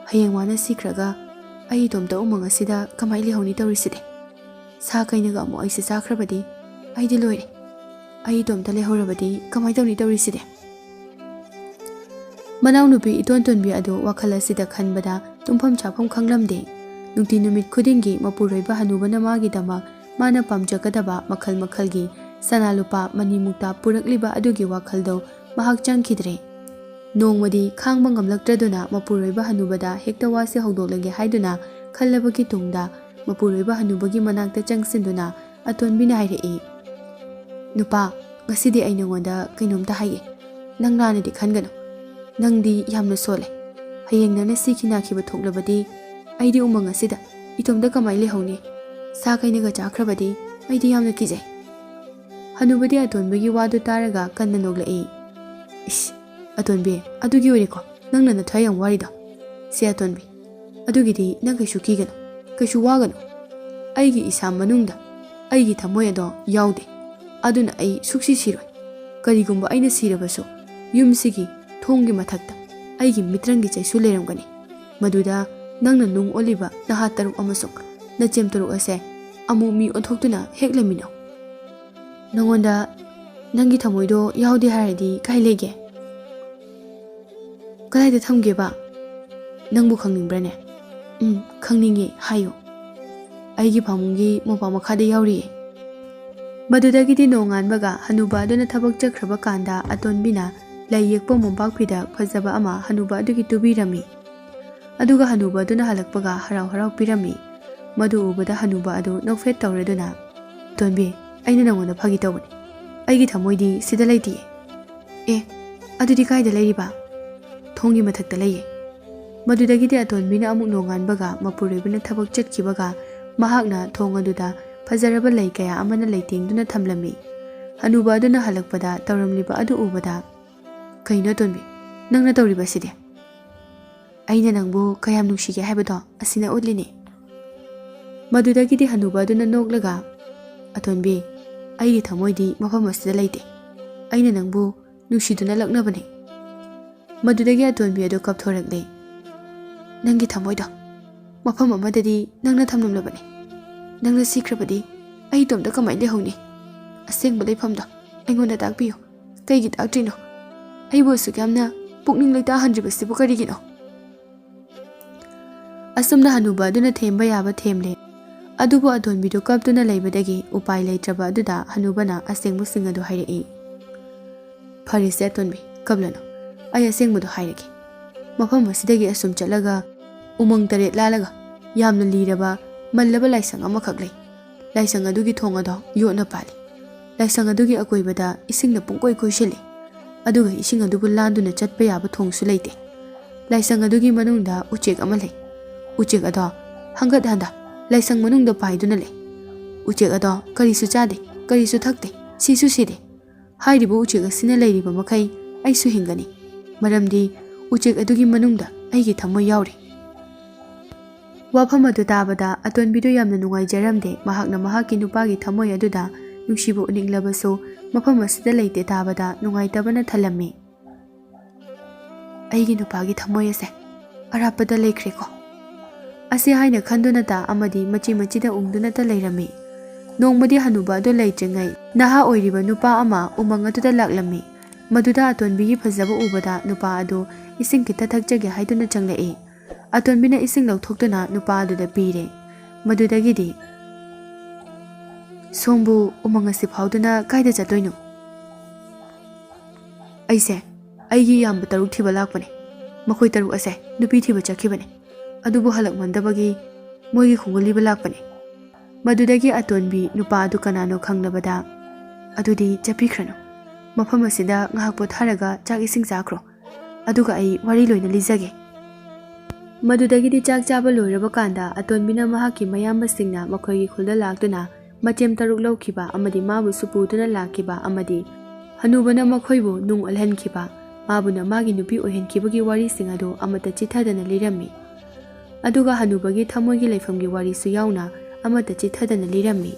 ꯍꯌꯦꯡ ꯃꯥꯅ ꯁꯤꯈ꯭ꯔꯒ ꯑꯩ ꯏꯇꯣꯝꯇ ꯎꯃꯪ ꯑꯁꯤꯗ ꯀꯃꯥꯏ ꯂꯩꯍꯧꯅꯤ ꯇꯧꯔꯤꯁꯤꯗꯤ? ꯁꯥ ꯀꯩꯅꯒ ꯑꯃꯨꯛ ꯑꯩꯁꯦ ꯆꯥꯈ꯭ꯔꯕꯗꯤ ꯑꯩꯗꯤ ꯂꯣꯏꯔꯦ꯫ ꯑꯩ ꯏꯇꯣꯝꯇ ꯂꯩꯍꯧꯔꯕꯗꯤ ꯀꯃꯥꯏ ꯇꯧꯅꯤ ꯇꯧꯔꯤꯁꯤꯗꯤ?" ꯃꯅꯥꯎꯅꯨꯄꯤ ꯏꯇꯣꯟ ꯇꯣꯟꯕꯤ ꯑꯗꯨ ꯋꯥꯈꯜ ꯑꯁꯤꯗ ꯈꯟꯕꯗ ꯇꯨꯝꯐꯝ ꯆꯥꯐꯝ ꯈꯪꯂꯝꯗꯦ꯫ ꯅꯨꯡꯇꯤ ꯅꯨꯃꯤꯠ ꯈꯨꯗꯤꯡꯒꯤ ꯃꯄꯨꯔꯣꯏꯕ ꯍꯅꯨꯕꯅ ꯃꯥꯒꯤꯗꯃꯛ ꯃꯥꯅ ꯄꯥꯝꯖꯒꯗꯕ ꯃꯈꯜ ꯃꯈꯜꯒꯤ ꯁꯅꯥ ꯂꯨꯄꯥ ꯃꯅꯤ ꯃꯨꯛꯇ ꯄꯨꯔꯛꯂꯤꯕ ꯑꯗꯨꯒꯤ ꯋꯥꯈꯜꯗꯣ ꯃꯍꯥꯛ ꯆꯪꯈꯤꯗ꯭ꯔꯦ꯫ ꯅꯣꯡꯃꯗꯤ ꯈꯥꯡꯕ ꯉꯝꯂꯛꯇ꯭ꯔꯗꯨꯅ ꯃꯄꯨꯔꯣꯏꯕ ꯍꯅꯨꯕꯗ ꯍꯦꯛꯇ ꯋꯥꯁꯤ ꯍꯧꯗꯣꯛꯂꯒꯦ ꯍꯥꯏꯗꯨꯅ ꯈꯜꯂꯕꯒꯤ ꯇꯨꯡꯗ ꯃꯄꯨꯔꯣꯏꯕ ꯍꯅꯨꯕꯒꯤ ꯃꯅꯥꯛꯇ ꯆꯪꯁꯤꯟꯗꯨꯅ ꯑꯇꯣꯟꯕꯤꯅ ꯍꯥꯏꯔꯛꯏ, "ꯅꯨꯄꯥ, ꯉꯁꯤꯗꯤ ꯑꯩ ꯅꯉꯣꯟꯗ ꯀꯩꯅꯣꯝꯇ ꯍꯥꯏꯒꯦ꯫ ꯅꯪ ꯂꯥꯟꯅꯗꯤ ꯈꯟꯒꯅꯨ꯫ ꯅꯪꯗꯤ ꯌꯥꯝꯅ ꯁꯣꯜꯂꯦ꯫ ꯍꯌꯦꯡ ꯅꯪꯅ ꯁꯤꯈꯤ ꯅꯥꯈꯤꯕ ꯊꯣꯛꯂꯕꯗꯤ ꯑꯩꯗꯤ ꯎꯃꯪ ꯑꯁꯤꯗ ꯏꯇꯣꯝꯇ ꯀꯃꯥꯏ ꯂꯩꯍꯧꯅꯤ? ꯁꯥ ꯀꯩꯅꯒ ꯆꯥꯈ꯭ꯔꯕꯗꯤ ꯑꯩꯗꯤ ꯌꯥꯝꯅ ꯀꯤꯖꯩ"꯫ ꯍꯅꯨꯕꯗꯤ ꯑꯇꯣꯟꯕꯒꯤ ꯋꯥꯗꯨ ꯇꯥꯔꯒ ꯀꯟꯅ ꯅꯣꯛꯂꯛꯏ꯫ "ꯏꯁ, ꯑꯇꯣꯟꯕꯤ, ꯑꯗꯨꯒꯤ ꯑꯣꯏꯔꯦꯀꯣ ꯅꯪꯅ ꯅꯊ꯭ꯋꯥꯏ ꯌꯥꯝ ꯋꯥꯔꯤꯗꯣ? ꯁꯦ ꯑꯇꯣꯟꯕꯤ, ꯑꯗꯨꯒꯤꯗꯤ ꯅꯪ ꯀꯩꯁꯨ ꯀꯤꯒꯅꯨ, ꯀꯩꯁꯨ ꯋꯥꯒꯅꯨ꯫ ꯑꯩꯒꯤ ꯏꯁꯥ ꯃꯅꯨꯡꯗ ꯑꯩꯒꯤ ꯊꯃꯣꯏ ꯑꯗꯣ ꯌꯥꯎꯗꯦ꯫ ꯑꯗꯨꯅ ꯑꯩ ꯁꯨꯛꯁꯤ ꯁꯤꯔꯣꯏ꯫ ꯀꯔꯤꯒꯨꯝꯕ ꯑꯩꯅ ꯁꯤꯔꯕꯁꯨ ꯌꯨꯝꯁꯤꯒꯤ ꯊꯣꯡꯒꯤ ꯃꯊꯛꯇ ꯑꯩꯒꯤ ꯃꯤꯇ꯭ꯔꯪꯒꯤ ꯆꯩꯁꯨ ꯂꯩꯔꯝꯒꯅꯤ꯫ ꯃꯗꯨꯗ ꯅꯪꯅ ꯅꯨꯡ ꯑꯣꯜꯂꯤꯕ ꯅꯍꯥ ꯇꯔꯨꯛ ꯑꯃꯁꯨꯡ ꯅꯆꯦꯝ ꯇꯔꯨꯛ ꯑꯁꯦ ꯑꯃꯨꯛ ꯃꯤ ꯑꯣꯟꯊꯣꯛꯇꯨꯅ ꯍꯦꯛ ꯂꯩꯃꯤꯟꯅꯧ꯫ ꯅꯉꯣꯟꯗ "ꯅꯪꯒꯤ ꯊꯃꯣꯏꯗꯣ ꯌꯥꯎꯗꯦ ꯍꯥꯏꯔꯗꯤ ꯀꯥꯏ ꯂꯩꯒꯦ? ꯀꯗꯥꯏꯗ ꯊꯝꯒꯦꯕ? ꯅꯪꯕꯨ ꯈꯪꯅꯤꯡꯕ꯭ꯔꯅꯦ?" "ꯎꯝ, ꯈꯪꯅꯤꯡꯉꯦ, ꯍꯥꯏꯌꯨ꯫ ꯑꯩꯒꯤ ꯐꯃꯨꯡꯒꯤ ꯃꯣꯝꯄꯥꯛ ꯃꯈꯥꯗ ꯌꯥꯎꯔꯤꯌꯦ꯫" ꯃꯗꯨꯗꯒꯤꯗꯤ ꯅꯣꯡꯉꯥꯟꯕꯒ ꯍꯅꯨꯕ ꯑꯗꯨꯅ ꯊꯕꯛ ꯆꯠꯈ꯭ꯔꯕ ꯀꯥꯟꯗ, ꯑꯇꯣꯟꯕꯤꯅ ꯂꯩ ꯌꯦꯛꯄ ꯃꯣꯝꯄꯥꯛ ꯐꯤꯗꯛ ꯐꯖꯕ ꯑꯃ ꯍꯅꯨꯕ ꯑꯗꯨꯒꯤ ꯇꯨꯕꯤꯔꯝꯃꯤ꯫ ꯑꯗꯨꯒ ꯍꯅꯨꯕ ꯑꯗꯨꯅ ꯍꯜꯂꯛꯄꯒ ꯍꯔꯥꯎ ꯍꯔꯥꯎ ꯄꯤꯔꯝꯃꯤ꯫ ꯃꯗꯨ ꯎꯕꯗ ꯍꯅꯨꯕ ꯑꯗꯨ ꯅꯣꯛꯐꯦꯠ ꯇꯧꯔꯗꯨꯅ, "ꯑꯇꯣꯟꯕꯤ, ꯑꯩꯅ ꯅꯉꯣꯟꯗ ꯐꯥꯒꯤ ꯇꯧꯕꯅꯤ꯫ ꯑꯩꯒꯤ ꯊꯃꯣꯏꯗꯤ ꯁꯤꯗ ꯂꯩꯇꯤꯌꯦ꯫" "ꯑꯦ, ꯑꯗꯨꯗꯤ ꯀꯥꯏꯗ ꯂꯩꯔꯤꯕ?" "ꯊꯣꯡꯒꯤ ꯃꯊꯛꯇ ꯂꯩꯌꯦ꯫" ꯃꯗꯨꯗꯒꯤꯗꯤ ꯑꯇꯣꯟꯕꯤꯅ ꯑꯃꯨꯛ ꯅꯣꯡꯉꯥꯟꯕꯒ, ꯃꯄꯨꯔꯣꯏꯕꯅ ꯊꯕꯛ ꯆꯠꯈꯤꯕꯒ, ꯃꯍꯥꯛꯅ ꯊꯣꯡ ꯑꯗꯨꯗ ꯐꯖꯔꯕ ꯂꯩ ꯀꯌꯥ ꯑꯃꯅ ꯂꯩꯇꯦꯡꯗꯨꯅ ꯊꯝꯂꯝꯃꯤ꯫ ꯍꯅꯨꯕ ꯑꯗꯨꯅ ꯍꯜꯂꯛꯄꯗ ꯇꯧꯔꯝꯂꯤꯕ ꯑꯗꯨ ꯎꯕꯗ, "ꯀꯩꯅꯣ ꯑꯇꯣꯟꯕꯤ, ꯅꯪꯅ ꯇꯧꯔꯤꯕꯁꯤꯗꯤ?" "ꯑꯩꯅ ꯅꯪꯕꯨ ꯀꯌꯥꯝ ꯅꯨꯡꯁꯤꯒꯦ ꯍꯥꯏꯕꯗꯣ ꯑꯁꯤꯅ ꯎꯠꯂꯤꯅꯦ꯫" ꯃꯗꯨꯗꯒꯤꯗꯤ ꯍꯅꯨꯕ ꯑꯗꯨꯅ ꯅꯣꯛꯂꯒ, "ꯑꯇꯣꯟꯕꯤ, ꯑꯩꯒꯤ ꯊꯃꯣꯏꯗꯤ ꯃꯐꯝ ꯑꯁꯤꯗ ꯂꯩꯇꯦ꯫ ꯑꯩꯅ ꯅꯪꯕꯨ ꯅꯨꯡꯁꯤꯗꯨꯅ ꯂꯛꯅꯕꯅꯦ꯫" ꯃꯗꯨꯗꯒꯤ ꯑꯇꯣꯟꯕꯤ ꯑꯗꯨ ꯀꯞꯊꯣꯔꯛꯂꯦ꯫ "ꯅꯪꯒꯤ ꯊꯃꯣꯏꯗꯣ ꯃꯐꯝ ꯑꯃꯗꯗꯤ ꯅꯪꯅ ꯊꯝꯂꯝꯂꯕꯅꯤ꯫ ꯅꯪꯅ ꯁꯤꯈ꯭ꯔꯕꯗꯤ ꯑꯩ ꯏꯇꯣꯝꯇ ꯀꯃꯥꯏꯅ ꯂꯩꯍꯧꯅꯤ? ꯑꯁꯦꯡꯕ ꯂꯩꯐꯝꯗꯣ ꯑꯩꯉꯣꯟꯗ ꯇꯥꯛꯄꯤꯌꯨ꯫ ꯀꯩꯒꯤ ꯇꯥꯛꯇ꯭ꯔꯤꯅꯣ? ꯑꯩꯕꯨ ꯑꯁꯨꯛ ꯌꯥꯝꯅ ꯄꯨꯛꯅꯤꯡ ꯂꯩꯇꯥꯍꯟꯗ꯭ꯔꯤꯕꯁꯤꯕꯨ ꯀꯔꯤꯒꯤꯅꯣ?" ꯑꯁꯨꯝꯅ ꯍꯅꯨꯕ ꯑꯗꯨꯅ ꯊꯦꯝꯕ ꯌꯥꯕ ꯊꯦꯝꯂꯦ꯫ ꯑꯗꯨꯕꯨ ꯑꯇꯣꯟꯕꯤꯗꯨ ꯀꯞꯇꯨꯅ ꯂꯩꯕꯗꯒꯤ ꯎꯄꯥꯏ ꯂꯩꯇ꯭ꯔꯕ ꯑꯗꯨꯗ ꯍꯅꯨꯕꯅ ꯑꯁꯦꯡꯕꯁꯤꯡ ꯑꯗꯨ ꯍꯥꯏꯔꯛꯏ꯫ "ꯐꯔꯦꯁꯦ ꯑꯇꯣꯟꯕꯤ, ꯀꯞꯂꯅꯨ꯫ ꯑꯩ ꯑꯁꯦꯡꯕꯗꯣ ꯍꯥꯏꯔꯒꯦ꯫ ꯃꯐꯝ ꯑꯁꯤꯗꯒꯤ ꯑꯁꯨꯝ ꯆꯠꯂꯒ ꯎꯃꯪ ꯇꯔꯦꯠ ꯂꯥꯜꯂꯒ ꯌꯥꯝꯅ ꯂꯤꯔꯕ, ꯃꯜꯂꯕ ꯂꯥꯏꯁꯪ ꯑꯃꯈꯛ ꯂꯩ꯫ ꯂꯥꯏꯁꯪ ꯑꯗꯨꯒꯤ ꯊꯣꯡ ꯑꯗꯣ ꯌꯣꯠꯅ ꯄꯥꯜꯂꯤ꯫ ꯂꯥꯏꯁꯪ ꯑꯗꯨꯒꯤ ꯑꯀꯣꯏꯕꯗ ꯏꯁꯤꯡꯅ ꯄꯨꯡꯀꯣꯏ ꯀꯣꯏꯁꯤꯜꯂꯤ꯫ ꯑꯗꯨꯒ ꯏꯁꯤꯡ ꯑꯗꯨꯕꯨ ꯂꯥꯟꯗꯨꯅ ꯆꯠꯄ ꯌꯥꯕ ꯊꯣꯡꯁꯨ ꯂꯩꯇꯦ꯫ ꯂꯥꯏꯁꯪ ꯑꯗꯨꯒꯤ ꯃꯅꯨꯡꯗ ꯎꯆꯦꯛ ꯑꯃ ꯂꯩ꯫ ꯎꯆꯦꯛ ꯑꯗꯣ ꯍꯪꯒꯠ ꯍꯟꯗ ꯂꯥꯏꯁꯪ ꯃꯅꯨꯡꯗ ꯄꯥꯏꯗꯨꯅ ꯂꯩ꯫ ꯎꯆꯦꯛ ꯑꯗꯣ ꯀꯔꯤꯁꯨ ꯆꯥꯗꯦ, ꯀꯔꯤꯁꯨ ꯊꯛꯇꯦ, ꯁꯤꯁꯨ ꯁꯤꯗꯦ꯫ ꯍꯥꯏꯔꯤꯕ ꯎꯆꯦꯛ ꯑꯁꯤꯅ ꯂꯩꯔꯤꯕ ꯃꯈꯩ ꯑꯩꯁꯨ ꯍꯤꯡꯒꯅꯤ, ꯃꯔꯝꯗꯤ ꯎꯆꯦꯛ ꯑꯗꯨꯒꯤ ꯃꯅꯨꯡꯗ ꯑꯩꯒꯤ ꯊꯃꯣꯏ ꯌꯥꯎꯔꯤ꯫" ꯋꯥꯐꯝ ꯑꯗꯨ ꯇꯥꯕꯗ ꯑꯇꯣꯟꯕꯤꯗꯨ ꯌꯥꯝꯅ ꯅꯨꯡꯉꯥꯏꯖꯔꯝꯗꯦ꯫ ꯃꯍꯥꯛꯅ ꯃꯍꯥꯛꯀꯤ ꯅꯨꯄꯥꯒꯤ ꯊꯃꯣꯏ ꯑꯗꯨꯗ ꯅꯨꯡꯁꯤꯕ ꯎꯠꯅꯤꯡꯂꯕꯁꯨ, ꯃꯐꯝ ꯑꯁꯤꯗ ꯂꯩꯇꯦ ꯇꯥꯕꯗ ꯅꯨꯡꯉꯥꯏꯇꯕꯅ ꯊꯜꯂꯝꯃꯤ꯫ "ꯑꯩꯒꯤ ꯅꯨꯄꯥꯒꯤ ꯊꯃꯣꯏ ꯑꯁꯦ ꯑꯔꯥꯞꯄꯗ ꯂꯩꯈ꯭ꯔꯦꯀꯣ" ꯑꯁꯤ ꯍꯥꯏꯅ ꯈꯟꯗꯨꯅꯇ ꯑꯃꯗꯤ ꯃꯆꯤ ꯃꯆꯤꯗ ꯎꯪꯗꯨꯅꯇ ꯂꯩꯔꯝꯃꯤ꯫ ꯅꯣꯡꯃꯗꯤ ꯍꯅꯨꯕ ꯑꯗꯨ ꯂꯩꯇ꯭ꯔꯤꯉꯩ ꯅꯍꯥ ꯑꯣꯏꯔꯤꯕ ꯅꯨꯄꯥ ꯑꯃ ꯎꯃꯪ ꯑꯗꯨꯗ ꯂꯥꯛꯂꯝꯃꯤ꯫ ꯃꯗꯨꯗ ꯑꯇꯣꯟꯕꯤꯒꯤ ꯐꯖꯕ ꯎꯕꯗ ꯅꯨꯄꯥ ꯑꯗꯨ ꯏꯁꯤꯡ ꯈꯤꯇ ꯊꯛꯆꯒꯦ ꯍꯥꯏꯗꯨꯅ ꯆꯪꯂꯛꯏ꯫ ꯑꯇꯣꯟꯕꯤꯅ ꯏꯁꯤꯡ ꯂꯧꯊꯣꯛꯇꯨꯅ ꯅꯨꯄꯥ ꯑꯗꯨꯗ ꯄꯤꯔꯦ꯫ ꯃꯗꯨꯗꯒꯤꯗꯤ, "ꯁꯣꯝꯕꯨ ꯎꯃꯪ ꯑꯁꯤ ꯐꯥꯎꯗꯨꯅ ꯀꯥꯏꯗ ꯆꯠꯇꯣꯏꯅꯣ?" "ꯑꯩꯁꯦ ꯑꯩꯒꯤ ꯏꯌꯥꯝꯕ ꯇꯔꯨꯛ ꯊꯤꯕ ꯂꯥꯛꯄꯅꯦ꯫ ꯃꯈꯣꯏ ꯇꯔꯨꯛ ꯑꯁꯦ ꯅꯨꯄꯤ ꯊꯤꯕ ꯆꯠꯈꯤꯕꯅꯦ꯫ ꯑꯗꯨꯕꯨ ꯍꯜꯂꯛꯃꯟꯗꯕꯒꯤ ꯃꯣꯏꯒꯤ ꯈꯣꯡꯒꯨꯜ ꯂꯤꯕ ꯂꯥꯛꯄꯅꯦ꯫" ꯃꯗꯨꯗꯒꯤ ꯑꯇꯣꯟꯕꯤ ꯅꯨꯄꯥ ꯑꯗꯨ ꯀꯅꯥꯅꯣ ꯈꯪꯂꯕꯗ, "ꯑꯗꯨꯗꯤ ꯆꯠꯄꯤꯈ꯭ꯔꯅꯨ꯫ ꯃꯐꯝ ꯑꯁꯤꯗ ꯉꯥꯏꯍꯥꯛ ꯄꯣꯊꯥꯔꯒ ꯆꯥꯛ ꯏꯁꯤꯡ ꯆꯥꯈ꯭ꯔꯣ꯫ ꯑꯗꯨꯒ ꯑꯩ ꯋꯥꯔꯤ ꯂꯣꯏꯅ ꯂꯤꯖꯒꯦ꯫" ꯃꯗꯨꯗꯒꯤꯗꯤ ꯆꯥꯛ ꯆꯥꯕ ꯂꯣꯏꯔꯕ ꯀꯥꯟꯗ ꯑꯇꯣꯟꯕꯤꯅ ꯃꯍꯥꯛꯀꯤ ꯃꯌꯥꯝꯕꯁꯤꯡꯅ ꯃꯈꯣꯏꯒꯤ ꯈꯨꯜꯗ ꯂꯥꯛꯇꯨꯅ ꯃꯆꯦꯝ ꯇꯔꯨꯛ ꯂꯧꯈꯤꯕ ꯑꯃꯗꯤ ꯃꯥꯕꯨꯁꯨ ꯄꯨꯗꯨꯅ ꯂꯥꯛꯈꯤꯕ ꯑꯃꯗꯤ ꯍꯅꯨꯕꯅ ꯃꯈꯣꯏꯕꯨ ꯅꯨꯡ ꯑꯣꯜꯍꯟꯈꯤꯕ, ꯃꯥꯕꯨꯅ ꯃꯥꯒꯤ ꯅꯨꯄꯤ ꯑꯣꯏꯍꯟꯈꯤꯕꯒꯤ ꯋꯥꯔꯤꯁꯤꯡ ꯑꯗꯨ ꯑꯃꯠꯇ ꯆꯤꯊꯗꯅ ꯂꯤꯔꯝꯃꯤ꯫ ꯑꯗꯨꯒ ꯍꯅꯨꯕꯒꯤ ꯊꯃꯣꯏꯒꯤ ꯂꯩꯐꯝꯒꯤ ꯋꯥꯔꯤꯁꯨ ꯌꯥꯎꯅ ꯑꯃꯠꯇ ꯆꯤꯊꯗꯅ ꯂꯤꯔꯝꯃꯤ꯫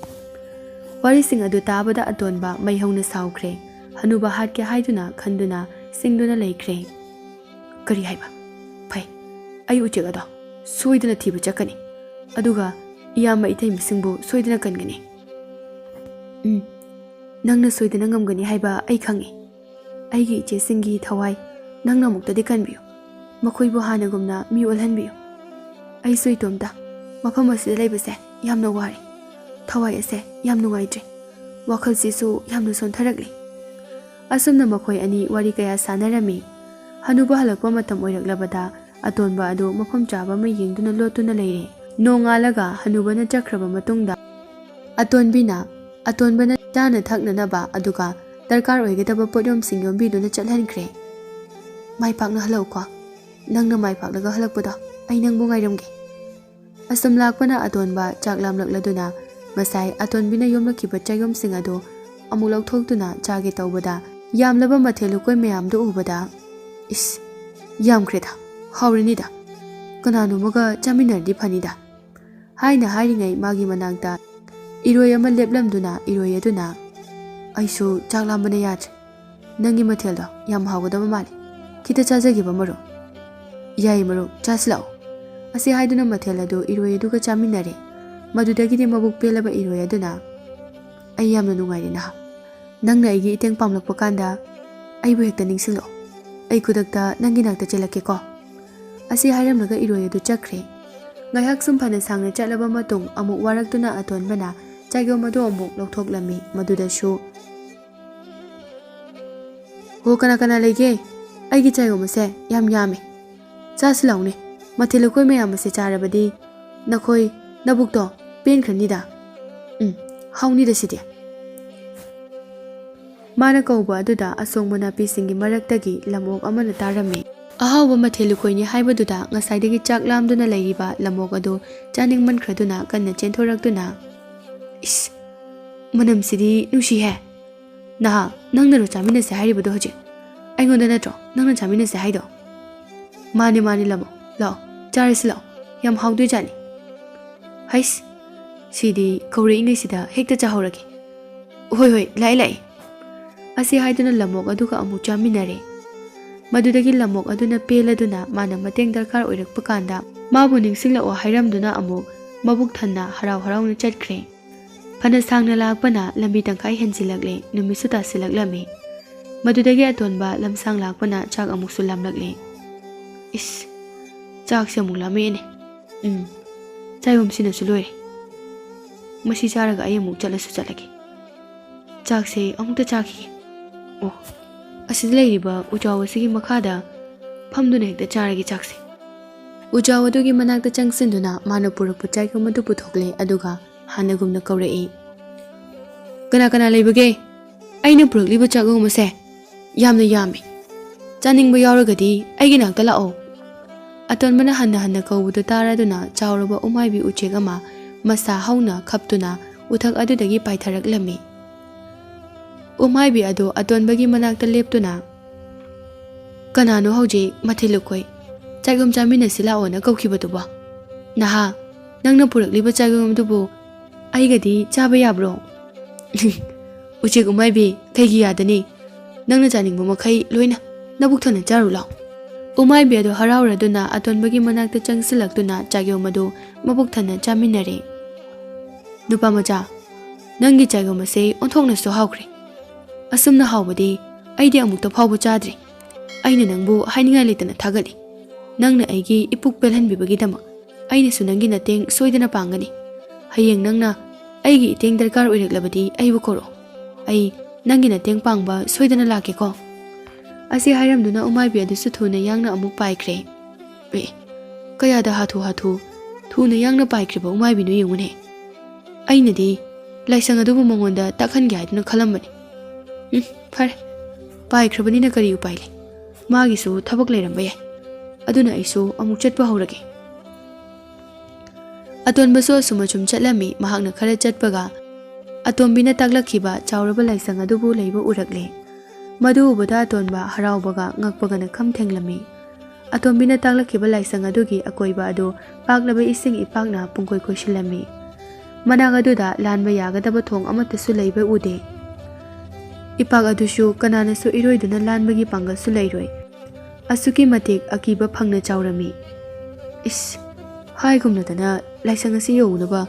ꯋꯥꯔꯤꯁꯤꯡ ꯑꯗꯨ ꯇꯥꯕꯗ ꯑꯇꯣꯟꯕ ꯃꯩ ꯍꯧꯅ ꯁꯥꯎꯈ꯭ꯔꯦ꯫ ꯍꯅꯨꯕ ꯍꯥꯠꯀꯦ ꯍꯥꯏꯗꯨꯅ ꯈꯟꯗꯨꯅ ꯁꯤꯡꯗꯨꯅ ꯂꯩꯈ꯭ꯔꯦ꯫ "ꯀꯔꯤ ꯍꯥꯏꯕ? ꯐꯩ, ꯑꯩ ꯎꯆꯦꯛ ꯑꯗꯣ ꯁꯣꯏꯗꯅ ꯊꯤꯕ ꯆꯠꯀꯅꯤ꯫ ꯑꯗꯨꯒ ꯏꯌꯥꯝꯕ ꯏꯇꯩꯃꯁꯤꯡꯕꯨ ꯁꯣꯏꯗꯅ ꯀꯟꯒꯅꯤ꯫ ꯎꯝ, ꯅꯪꯅ ꯁꯣꯏꯗꯅ ꯉꯝꯒꯅꯤ ꯍꯥꯏꯕ ꯑꯩ ꯈꯪꯏ꯫ ꯑꯩꯒꯤ ꯏꯆꯦꯁꯤꯡꯒꯤ ꯊꯋꯥꯏ ꯅꯪꯅ ꯑꯃꯨꯛꯇꯗꯤ ꯀꯟꯕꯤꯌꯨ꯫ ꯃꯈꯣꯏꯕꯨ ꯍꯥꯟꯅꯒꯨꯝꯅ ꯃꯤ ꯑꯣꯜꯍꯟꯕꯤꯌꯨ꯫ ꯑꯩꯁꯨ ꯏꯇꯣꯝꯇ ꯃꯐꯝ ꯑꯁꯤꯗ ꯂꯩꯕꯁꯦ ꯌꯥꯝꯅ ꯋꯥꯔꯦ꯫ ꯊꯋꯥꯏ ꯑꯁꯦ ꯌꯥꯝ ꯅꯨꯡꯉꯥꯏꯇ꯭ꯔꯦ꯫ ꯋꯥꯈꯜꯁꯤꯁꯨ ꯌꯥꯝꯅ ꯁꯣꯟꯊꯔꯛꯂꯤ꯫" ꯑꯁꯨꯝꯅ ꯃꯈꯣꯏ ꯑꯅꯤ ꯋꯥꯔꯤ ꯀꯌꯥ ꯁꯥꯟꯅꯔꯝꯃꯤ꯫ ꯍꯅꯨꯕ ꯍꯜꯂꯛꯄ ꯃꯇꯝ ꯑꯣꯏꯔꯛꯂꯕꯗ ꯑꯇꯣꯟꯕ ꯑꯗꯨ ꯃꯐꯝ ꯆꯥꯕ ꯑꯃ ꯌꯦꯡꯗꯨꯅ ꯂꯣꯠꯇꯨꯅ ꯂꯩꯔꯦ꯫ ꯅꯣꯡꯉꯥꯜꯂꯒ ꯍꯅꯨꯕꯅ ꯆꯠꯈ꯭ꯔꯕ ꯃꯇꯨꯡꯗ ꯑꯇꯣꯟꯕꯤꯅ, ꯑꯇꯣꯟꯕꯅ ꯆꯥꯅ ꯊꯛꯅꯅꯕ ꯑꯗꯨꯒ ꯗꯔꯀꯥꯔ ꯑꯣꯏꯒꯗꯕ ꯄꯣꯠꯌꯣꯝꯁꯤꯡ ꯌꯣꯝꯕꯤꯗꯨꯅ ꯆꯠꯍꯟꯈ꯭ꯔꯦ꯫ "ꯃꯥꯏ ꯄꯥꯛꯅ ꯍꯜꯂꯛꯎꯀꯣ꯫ ꯅꯪꯅ ꯃꯥꯏ ꯄꯥꯛꯂꯒ ꯍꯜꯂꯛꯄꯗꯣ ꯑꯩ ꯅꯪꯕꯨ ꯉꯥꯏꯔꯝꯒꯦ꯫" ꯑꯁꯨꯝ ꯂꯥꯛꯄꯅ ꯑꯇꯣꯟꯕ ꯆꯥꯛ ꯂꯥꯝꯂꯛꯂꯗꯨꯅ ꯉꯁꯥꯏ ꯑꯇꯣꯟꯕꯤꯅ ꯌꯣꯝꯂꯛꯈꯤꯕ ꯆꯥꯌꯣꯝꯁꯤꯡ ꯑꯗꯨ ꯑꯃꯨꯛ ꯂꯧꯊꯣꯛꯇꯨꯅ ꯆꯥꯒꯦ ꯇꯧꯕꯗ, ꯌꯥꯝꯂꯕ ꯃꯊꯦꯜ ꯂꯨꯀꯣꯏ ꯃꯌꯥꯝꯗꯨ ꯎꯕꯗ, "ꯏꯁ, ꯌꯥꯝꯈ꯭ꯔꯦꯗ, ꯍꯥꯎꯔꯅꯤꯗ꯫ ꯀꯅꯥꯅꯣꯃꯒ ꯆꯥꯃꯤꯟꯅꯔꯗꯤ ꯐꯅꯤꯗ" ꯍꯥꯏꯅ ꯍꯥꯏꯔꯤꯉꯩ ꯃꯥꯒꯤ ꯃꯅꯥꯛꯇ ꯏꯔꯣꯏ ꯑꯃ ꯂꯦꯞꯂꯝꯗꯨꯅ ꯏꯔꯣꯏ ꯑꯗꯨꯅ, "ꯑꯩꯁꯨ ꯆꯥꯛ ꯂꯥꯝꯕꯅ ꯌꯥꯗ꯭ꯔꯦ꯫ ꯅꯪꯒꯤ ꯃꯊꯦꯜꯗꯣ ꯌꯥꯝ ꯍꯥꯎꯒꯗꯕ ꯃꯥꯜꯂꯦ꯫ ꯈꯤꯇ ꯆꯥꯖꯒꯦꯕ ꯃꯔꯨꯞ꯫" "ꯌꯥꯏ ꯃꯔꯨꯞ, ꯆꯥꯁꯤꯜꯂꯛꯑꯣ꯫" ꯑꯁꯤ ꯍꯥꯏꯗꯨꯅ ꯃꯊꯦꯜ ꯑꯗꯨ ꯏꯔꯣꯏ ꯑꯗꯨꯒ ꯆꯥꯃꯤꯟꯅꯔꯦ꯫ ꯃꯗꯨꯗꯒꯤꯗꯤ ꯃꯕꯨꯛ ꯄꯦꯜꯂꯕ ꯏꯔꯣꯏ ꯑꯗꯨꯅ, ꯑꯩ ꯌꯥꯝꯅ ꯅꯨꯡꯉꯥꯏꯔꯦ ꯅꯍꯥ꯫ ꯅꯪꯅ ꯑꯩꯒꯤ ꯏꯇꯦꯡ ꯄꯥꯡꯂꯛꯄ ꯀꯥꯟꯗ ꯑꯩꯕꯨ ꯍꯦꯛꯇ ꯅꯤꯡꯁꯤꯡꯂꯛꯑꯣ꯫ ꯑꯩ ꯈꯨꯗꯛꯇ ꯅꯪꯒꯤ ꯅꯥꯛꯇ ꯆꯦꯜꯂꯛꯀꯦꯀꯣ꯫" ꯑꯁꯤ ꯍꯥꯏꯔꯝꯂꯒ ꯏꯔꯣꯏ ꯑꯗꯨ ꯆꯠꯈ꯭ꯔꯦ꯫ ꯉꯥꯏꯍꯥꯛ ꯁꯨꯝ ꯐꯅ ꯁꯥꯡꯅ ꯆꯠꯂꯕ ꯃꯇꯨꯡ ꯑꯃꯨꯛ ꯋꯥꯔꯛꯇꯨꯅ ꯑꯇꯣꯟꯕꯅ ꯆꯥꯏꯒꯣꯝ ꯑꯗꯨ ꯑꯃꯨꯛ ꯂꯧꯊꯣꯛꯂꯝꯃꯤ꯫ ꯃꯗꯨꯗꯁꯨ, "ꯍꯣ, ꯀꯅꯥ ꯀꯅꯥ ꯂꯩꯒꯦ? ꯑꯩꯒꯤ ꯆꯥꯏꯒꯣꯝ ꯑꯁꯦ ꯌꯥꯝ ꯌꯥꯝꯃꯦ꯫ ꯆꯥꯁꯤ ꯂꯥꯎꯅꯦ꯫ ꯃꯊꯦꯜ ꯂꯨꯀꯣꯏ ꯃꯌꯥꯝ ꯑꯁꯦ ꯆꯥꯔꯕꯗꯤ ꯅꯈꯣꯏ ꯅꯕꯨꯛꯇꯣ ꯄꯦꯟꯈ꯭ꯔꯅꯤꯗ꯫ ꯎꯝ, ꯍꯥꯎꯅꯤꯗ ꯁꯤꯗꯤ꯫" ꯃꯥꯅ ꯀꯧꯕ ꯑꯗꯨꯗ ꯑꯁꯣꯡꯕ ꯅꯥꯄꯤꯁꯤꯡꯒꯤ ꯃꯔꯛꯇꯒꯤ ꯂꯝꯑꯣꯛ ꯑꯃꯅ ꯇꯥꯔꯝꯃꯤ꯫ ꯑꯍꯥꯎꯕ ꯃꯊꯦꯜ ꯂꯨꯀꯣꯏꯅꯤ ꯍꯥꯏꯕꯗꯨꯗ ꯉꯁꯥꯏꯗꯒꯤ ꯆꯥꯛ ꯂꯥꯝꯗꯨꯅ ꯂꯩꯔꯤꯕ ꯂꯝꯑꯣꯛ ꯑꯗꯨ ꯆꯥꯅꯤꯡꯃꯟꯈ꯭ꯔꯗꯨꯅ ꯀꯟꯅ ꯆꯦꯟꯊꯣꯔꯛꯇꯨꯅ, "ꯏꯁ, ꯃꯅꯝꯁꯤꯗꯤ ꯅꯨꯡꯁꯤꯍꯦ꯫ ꯅꯍꯥ, ꯅꯪꯅꯔꯣ ꯆꯥꯃꯤꯟꯅꯁꯦ ꯍꯥꯏꯔꯤꯕꯗꯣ ꯍꯧꯖꯤꯛ? ꯑꯩꯉꯣꯟꯗ ꯅꯠꯇ꯭ꯔꯣ ꯅꯪꯅ ꯆꯥꯃꯤꯟꯅꯁꯦ ꯍꯥꯏꯗꯣ?" "ꯃꯥꯅꯦ, ꯃꯥꯅꯦ, ꯂꯝꯑꯣꯛ, ꯂꯥꯛꯑꯣ, ꯆꯥꯔꯁꯤ ꯂꯥꯛꯑꯣ, ꯌꯥꯝ ꯍꯥꯎꯗꯣꯏꯖꯥꯠꯅꯤ꯫" "ꯍꯩꯁ, ꯁꯤꯗꯤ ꯀꯧꯔꯛꯏꯉꯩꯁꯤꯗ ꯍꯦꯛꯇ ꯆꯥꯍꯧꯔꯒꯦ꯫ ꯍꯣꯏ, ꯍꯣꯏ, ꯂꯥꯛꯑꯦ, ꯂꯥꯛꯑꯦ꯫" ꯑꯁꯤ ꯍꯥꯏꯗꯨꯅ ꯂꯝꯑꯣꯛ ꯑꯗꯨꯒ ꯑꯃꯨꯛ ꯆꯥꯃꯤꯟꯅꯔꯦ꯫ ꯃꯗꯨꯗꯒꯤ ꯂꯝꯑꯣꯛ ꯑꯗꯨꯅ ꯄꯦꯜꯂꯗꯨꯅ ꯃꯥꯅ ꯃꯇꯦꯡ ꯗꯔꯀꯥꯔ ꯑꯣꯏꯔꯛꯄ ꯀꯥꯟꯗ ꯃꯥꯕꯨ ꯅꯤꯡꯁꯤꯡꯂꯛꯑꯣ ꯍꯥꯏꯔꯝꯗꯨꯅ ꯑꯃꯨꯛ ꯃꯕꯨꯛ ꯊꯟꯅ ꯍꯔꯥꯎ ꯍꯔꯥꯎꯅ ꯆꯠꯈ꯭ꯔꯦ꯫ ꯐꯅ ꯁꯥꯡꯅ ꯂꯥꯛꯄꯅ ꯂꯝꯕꯤ ꯇꯪꯈꯥꯏ ꯍꯦꯟꯖꯤꯜꯂꯛꯂꯦ, ꯅꯨꯃꯤꯠꯁꯨ ꯇꯥꯁꯤꯜꯂꯛꯂꯝꯃꯤ꯫ ꯃꯗꯨꯗꯒꯤ ꯑꯇꯣꯟꯕ ꯂꯝꯁꯥꯡ ꯂꯥꯛꯄꯅ ꯆꯥꯛ ꯑꯃꯨꯛꯁꯨ ꯂꯥꯝꯂꯛꯂꯦ꯫ "ꯏꯁ, ꯆꯥꯛꯁꯦ ꯑꯃꯨꯛ ꯂꯥꯝꯃꯛꯑꯦꯅꯦ꯫ ꯎꯝ, ꯆꯥꯏꯒꯣꯝꯁꯤꯅꯁꯨ ꯂꯣꯏꯔꯦ꯫ ꯃꯁꯤ ꯆꯥꯔꯒ ꯑꯩ ꯑꯃꯨꯛ ꯆꯠꯂꯁꯨ ꯆꯠꯂꯒꯦ꯫ ꯆꯥꯛꯁꯦ ꯑꯃꯨꯛꯇ ꯆꯥꯈꯤꯒꯦ꯫ ꯑꯣ, ꯑꯁꯤꯗ ꯂꯩꯔꯤꯕ ꯎꯖꯥꯎ ꯑꯁꯤꯒꯤ ꯃꯈꯥꯗ ꯐꯝꯗꯨꯅ ꯍꯦꯛꯇ ꯆꯥꯔꯒꯦ ꯆꯥꯛꯁꯦ꯫" ꯎꯖꯥꯎ ꯑꯗꯨꯒꯤ ꯃꯅꯥꯛꯇ ꯆꯪꯁꯤꯟꯗꯨꯅ ꯃꯥꯅ ꯄꯨꯔꯛꯄ ꯆꯥꯏꯒꯣꯝ ꯑꯗꯨ ꯄꯨꯊꯣꯛꯂꯦ, ꯑꯗꯨꯒ ꯍꯥꯟꯅꯒꯨꯝꯅ ꯀꯧꯔꯛꯏ, "ꯀꯅꯥ ꯀꯅꯥ ꯂꯩꯕꯒꯦ? ꯑꯩꯅ ꯄꯨꯔꯛꯂꯤꯕ ꯆꯥꯛꯒꯣꯝ ꯑꯁꯦ ꯌꯥꯝꯅ ꯌꯥꯝꯃꯤ꯫ ꯆꯥꯅꯤꯡꯕ ꯌꯥꯎꯔꯒꯗꯤ ꯑꯩꯒꯤ ꯅꯥꯛꯇ ꯂꯥꯛꯑꯣ꯫" ꯑꯇꯣꯟꯕꯅ ꯍꯟꯅ ꯍꯟꯅ ꯀꯧꯕꯗꯨ ꯇꯥꯔꯗꯨꯅ ꯆꯥꯎꯔꯕ ꯎꯃꯥꯏꯕꯤ ꯎꯆꯦꯛ ꯑꯃ ꯃꯁꯥ ꯍꯧꯅ ꯈꯞꯇꯨꯅ ꯎꯊꯛ ꯑꯗꯨꯗꯒꯤ ꯄꯥꯏꯊꯔꯛꯂꯝꯃꯤ꯫ ꯎꯃꯥꯏꯕꯤ ꯑꯗꯨ ꯑꯇꯣꯟꯕꯒꯤ ꯃꯅꯥꯛꯇ ꯂꯦꯞꯇꯨꯅ, "ꯀꯅꯥꯅꯣ ꯍꯧꯖꯤꯛ ꯃꯊꯦꯜ ꯂꯨꯀꯣꯏ ꯆꯥꯛꯒꯣꯝ ꯆꯥꯃꯤꯟꯅꯁꯤ ꯂꯥꯛꯑꯣꯅ ꯀꯧꯈꯤꯕꯗꯨꯕꯣ? ꯅꯍꯥ, ꯅꯪꯅ ꯄꯨꯔꯛꯂꯤꯕ ꯆꯥꯛꯒꯣꯝ ꯑꯗꯨꯕꯨ ꯑꯩꯒꯗꯤ ꯆꯥꯕ ꯌꯥꯕ꯭ꯔꯣ?" "ꯎꯆꯦꯛ ꯎꯃꯥꯏꯕꯤ, ꯀꯩꯒꯤ ꯌꯥꯗꯅꯤ? ꯅꯪꯅ ꯆꯥꯅꯤꯡꯕ ꯃꯈꯩ ꯂꯣꯏꯅ ꯅꯕꯨꯛ ꯊꯟꯅ ꯆꯥꯔꯨ ꯂꯥꯎ꯫" ꯎꯃꯥꯏꯕꯤ ꯑꯗꯨ ꯍꯔꯥꯎꯔꯗꯨꯅ ꯑꯇꯣꯟꯕꯒꯤ ꯃꯅꯥꯛꯇ ꯆꯪꯁꯤꯜꯂꯛꯇꯨꯅ ꯆꯥꯛꯒꯣꯝ ꯑꯗꯨ ꯃꯕꯨꯛ ꯊꯟꯅ ꯆꯥꯃꯤꯟꯅꯔꯦ꯫ "ꯅꯨꯄꯥ ꯃꯆꯥ, ꯅꯪꯒꯤ ꯆꯥꯏꯒꯨꯝ ꯑꯁꯦ ꯑꯣꯟꯊꯣꯛꯅꯁꯨ ꯍꯥꯎꯈ꯭ꯔꯦ꯫ ꯑꯁꯨꯝꯅ ꯍꯥꯎꯕꯗꯤ ꯑꯩꯗꯤ ꯑꯃꯨꯛꯇ ꯐꯥꯎꯕ ꯆꯥꯗ꯭ꯔꯤ꯫ ꯑꯩꯅ ꯅꯪꯕꯨ ꯍꯥꯏꯅꯤꯡꯉꯥꯏ ꯂꯩꯇꯅ ꯊꯥꯒꯠꯂꯤ, ꯅꯪꯅ ꯑꯩꯒꯤ ꯏꯄꯨꯛ ꯄꯦꯜꯍꯟꯕꯤꯕꯒꯤꯗꯃꯛ꯫ ꯑꯩꯅꯁꯨ ꯅꯪꯒꯤ ꯃꯇꯦꯡ ꯁꯣꯏꯗꯅ ꯄꯥꯡꯒꯅꯤ꯫ ꯍꯌꯦꯡ ꯅꯪꯅ ꯑꯩꯒꯤ ꯃꯇꯦꯡ ꯗꯔꯀꯥꯔ ꯑꯣꯏꯔꯛꯂꯕꯗꯤ ꯑꯩꯕꯨ ꯀꯧꯔꯛꯑꯣ꯫ ꯑꯩ ꯅꯪꯒꯤ ꯃꯇꯦꯡ ꯄꯥꯡꯕ ꯁꯣꯏꯗꯅ ꯂꯥꯛꯀꯦꯀꯣ꯫ ꯑꯁꯤ ꯍꯥꯏꯔꯝꯗꯨꯅ ꯎꯃꯥꯏꯕꯤ ꯑꯗꯨꯁꯨ ꯊꯨꯅ ꯌꯥꯡꯅ ꯑꯃꯨꯛ ꯄꯥꯏꯈ꯭ꯔꯦ꯫ ꯑꯦ, ꯀꯌꯥꯗ ꯍꯥꯊꯨ ꯍꯥꯊꯨ ꯊꯨꯅ ꯌꯥꯡꯅ ꯄꯥꯏꯈ꯭ꯔꯤꯕ ꯎꯃꯥꯏꯕꯤꯅꯣ ꯌꯦꯡꯉꯨꯅꯦ꯫ ꯑꯩꯅꯗꯤ ꯂꯥꯏꯁꯪ ꯑꯗꯨꯕꯨ ꯃꯉꯣꯟꯗ ꯇꯥꯛꯍꯟꯒꯦ ꯍꯥꯏꯗꯨꯅ ꯈꯜꯂꯝꯕꯅꯤ꯫ ꯎꯝ, ꯐꯔꯦ, ꯄꯥꯏꯈ꯭ꯔꯕꯅꯤꯅ ꯀꯔꯤ ꯎꯄꯥꯏ ꯂꯩ? ꯃꯥꯒꯤꯁꯨ ꯊꯕꯛ ꯂꯩꯔꯝꯕ ꯌꯥꯏ꯫ ꯑꯗꯨꯅ ꯑꯩꯁꯨ ꯑꯃꯨꯛ ꯆꯠꯄ ꯍꯧꯔꯒꯦ꯫ ꯑꯇꯣꯟꯕꯁꯨ ꯑꯁꯨꯝ ꯑꯁꯨꯝ ꯆꯠꯂꯝꯃꯤ꯫ ꯃꯍꯥꯛꯅ ꯈꯔ ꯆꯠꯄꯒ ꯑꯇꯣꯝꯕꯤꯅ ꯇꯥꯛꯂꯛꯈꯤꯕ ꯆꯥꯎꯔꯕ ꯂꯥꯏꯁꯪ ꯑꯗꯨꯕꯨ ꯂꯩꯕ ꯎꯔꯛꯂꯦ꯫ ꯃꯗꯨ ꯎꯕꯗ ꯑꯇꯣꯟꯕ ꯍꯔꯥꯎꯕꯒ ꯉꯛꯄꯒꯅ ꯈꯝ ꯊꯦꯡꯂꯝꯃꯤ꯫ ꯑꯇꯣꯝꯕꯤꯅ ꯇꯥꯛꯂꯛꯈꯤꯕ ꯂꯥꯏꯁꯪ ꯑꯗꯨꯒꯤ ꯑꯀꯣꯏꯕ ꯑꯗꯨ ꯄꯥꯛꯂꯕ ꯏꯁꯤꯡ ꯏꯄꯥꯛꯅ ꯄꯨꯡꯀꯣꯏ ꯀꯣꯏꯁꯤꯜꯂꯝꯃꯤ꯫ ꯃꯅꯥꯛ ꯑꯗꯨꯗ ꯂꯥꯟꯕ ꯌꯥꯒꯗꯕ ꯊꯣꯡ ꯑꯃꯠꯇꯁꯨ ꯂꯩꯕ ꯎꯗꯦ꯫ ꯏꯄꯥꯛ ꯑꯗꯨꯁꯨ ꯀꯅꯥꯅꯁꯨ ꯏꯔꯣꯏꯗꯨꯅ ꯂꯥꯟꯕꯒꯤ ꯄꯥꯡꯒꯜꯁꯨ ꯂꯩꯔꯣꯏ꯫ ꯑꯁꯨꯛꯀꯤ ꯃꯇꯤꯛ ꯑꯀꯤꯕ ꯐꯪꯅ ꯆꯥꯎꯔꯝꯃꯤ꯫ ꯏꯁ, ꯍꯥꯏꯒꯨꯝꯅꯗꯅ ꯂꯥꯏꯁꯪ ꯑꯁꯤ ꯌꯧꯅꯕ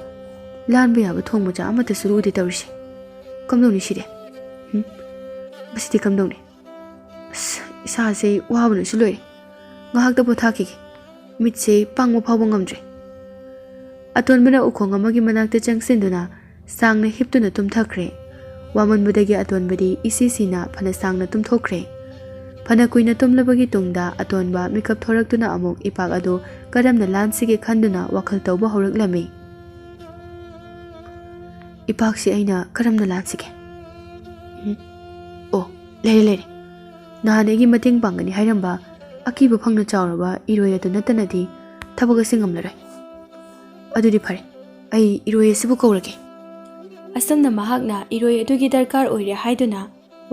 ꯂꯥꯟꯕ ꯌꯥꯕ ꯊꯣꯡ ꯃꯆꯥ ꯑꯃꯠꯇꯁꯨ ꯎꯗꯦ ꯇꯧꯔꯤꯁꯦ꯫ ꯀꯝꯗꯧꯅꯤ ꯁꯤꯗꯤ? ꯍꯨꯝ? ꯃꯁꯤꯗꯤ ꯀꯝꯗꯧꯅꯤ? ꯑꯁ, ꯏꯁꯥꯁꯦ ꯋꯥꯕꯅꯁꯨ ꯂꯣꯏꯔꯦ꯫ ꯉꯥꯏꯍꯥꯛꯇ ꯄꯣꯊꯥꯈꯤꯒꯦ꯫ ꯃꯤꯠꯁꯦ ꯄꯥꯡꯕ ꯐꯥꯎꯕ ꯉꯝꯗ꯭ꯔꯦ꯫ ꯑꯇꯣꯟꯕꯅ ꯎꯈꯣꯡ ꯑꯃꯒꯤ ꯃꯅꯥꯛꯇ ꯆꯪꯁꯤꯟꯗꯨꯅ ꯁꯥꯡꯅ ꯍꯤꯞꯇꯨꯅ ꯇꯨꯝꯊꯈ꯭ꯔꯦ꯫ ꯋꯥꯃꯟꯕꯗꯒꯤ ꯑꯇꯣꯟꯕꯗꯤ ꯏꯁꯤ ꯁꯤꯅ ꯐꯅ ꯁꯥꯡꯅ ꯇꯨꯝꯊꯣꯛꯈ꯭ꯔꯦ꯫ ꯐꯅ ꯀꯨꯏꯅ ꯇꯨꯝꯂꯕꯒꯤ ꯇꯨꯡꯗ ꯑꯇꯣꯟꯕ ꯃꯤꯀꯞ ꯊꯣꯔꯛꯇꯨꯅ ꯑꯃꯨꯛ ꯏꯄꯥꯛ ꯑꯗꯨ ꯀꯔꯝꯅ ꯂꯥꯟꯁꯤꯒꯦ ꯈꯟꯗꯨꯅ ꯋꯥꯈꯜ ꯇꯧꯕ ꯍꯧꯔꯛꯂꯝꯃꯤ꯫ ꯏꯄꯥꯛꯁꯤ ꯑꯩꯅ ꯀꯔꯝꯅ ꯂꯥꯟꯁꯤꯒꯦ? ꯎꯝ? ꯑꯣ, ꯂꯩꯔꯦ, ꯂꯩꯔꯦ꯫ ꯅꯍꯥꯟ ꯑꯩꯒꯤ ꯃꯇꯦꯡ ꯄꯥꯡꯒꯅꯤ ꯍꯥꯏꯔꯝꯕ ꯑꯀꯤꯕ ꯐꯪꯅ ꯆꯥꯎꯔꯕ ꯏꯔꯣꯏ ꯑꯗꯨ ꯅꯠꯇꯅꯗꯤ ꯊꯕꯛ ꯑꯁꯤ ꯉꯝꯂꯔꯣꯏ꯫ ꯑꯗꯨꯗꯤ ꯐꯔꯦ, ꯑꯩ ꯏꯔꯣꯏ ꯑꯁꯤꯕꯨ ꯀꯧꯔꯒꯦ꯫ ꯑꯁꯨꯝꯅ ꯃꯍꯥꯛꯅ ꯏꯔꯣꯏ ꯑꯗꯨꯒꯤ ꯗꯔꯀꯥꯔ ꯑꯣꯏꯔꯦ ꯍꯥꯏꯗꯨꯅ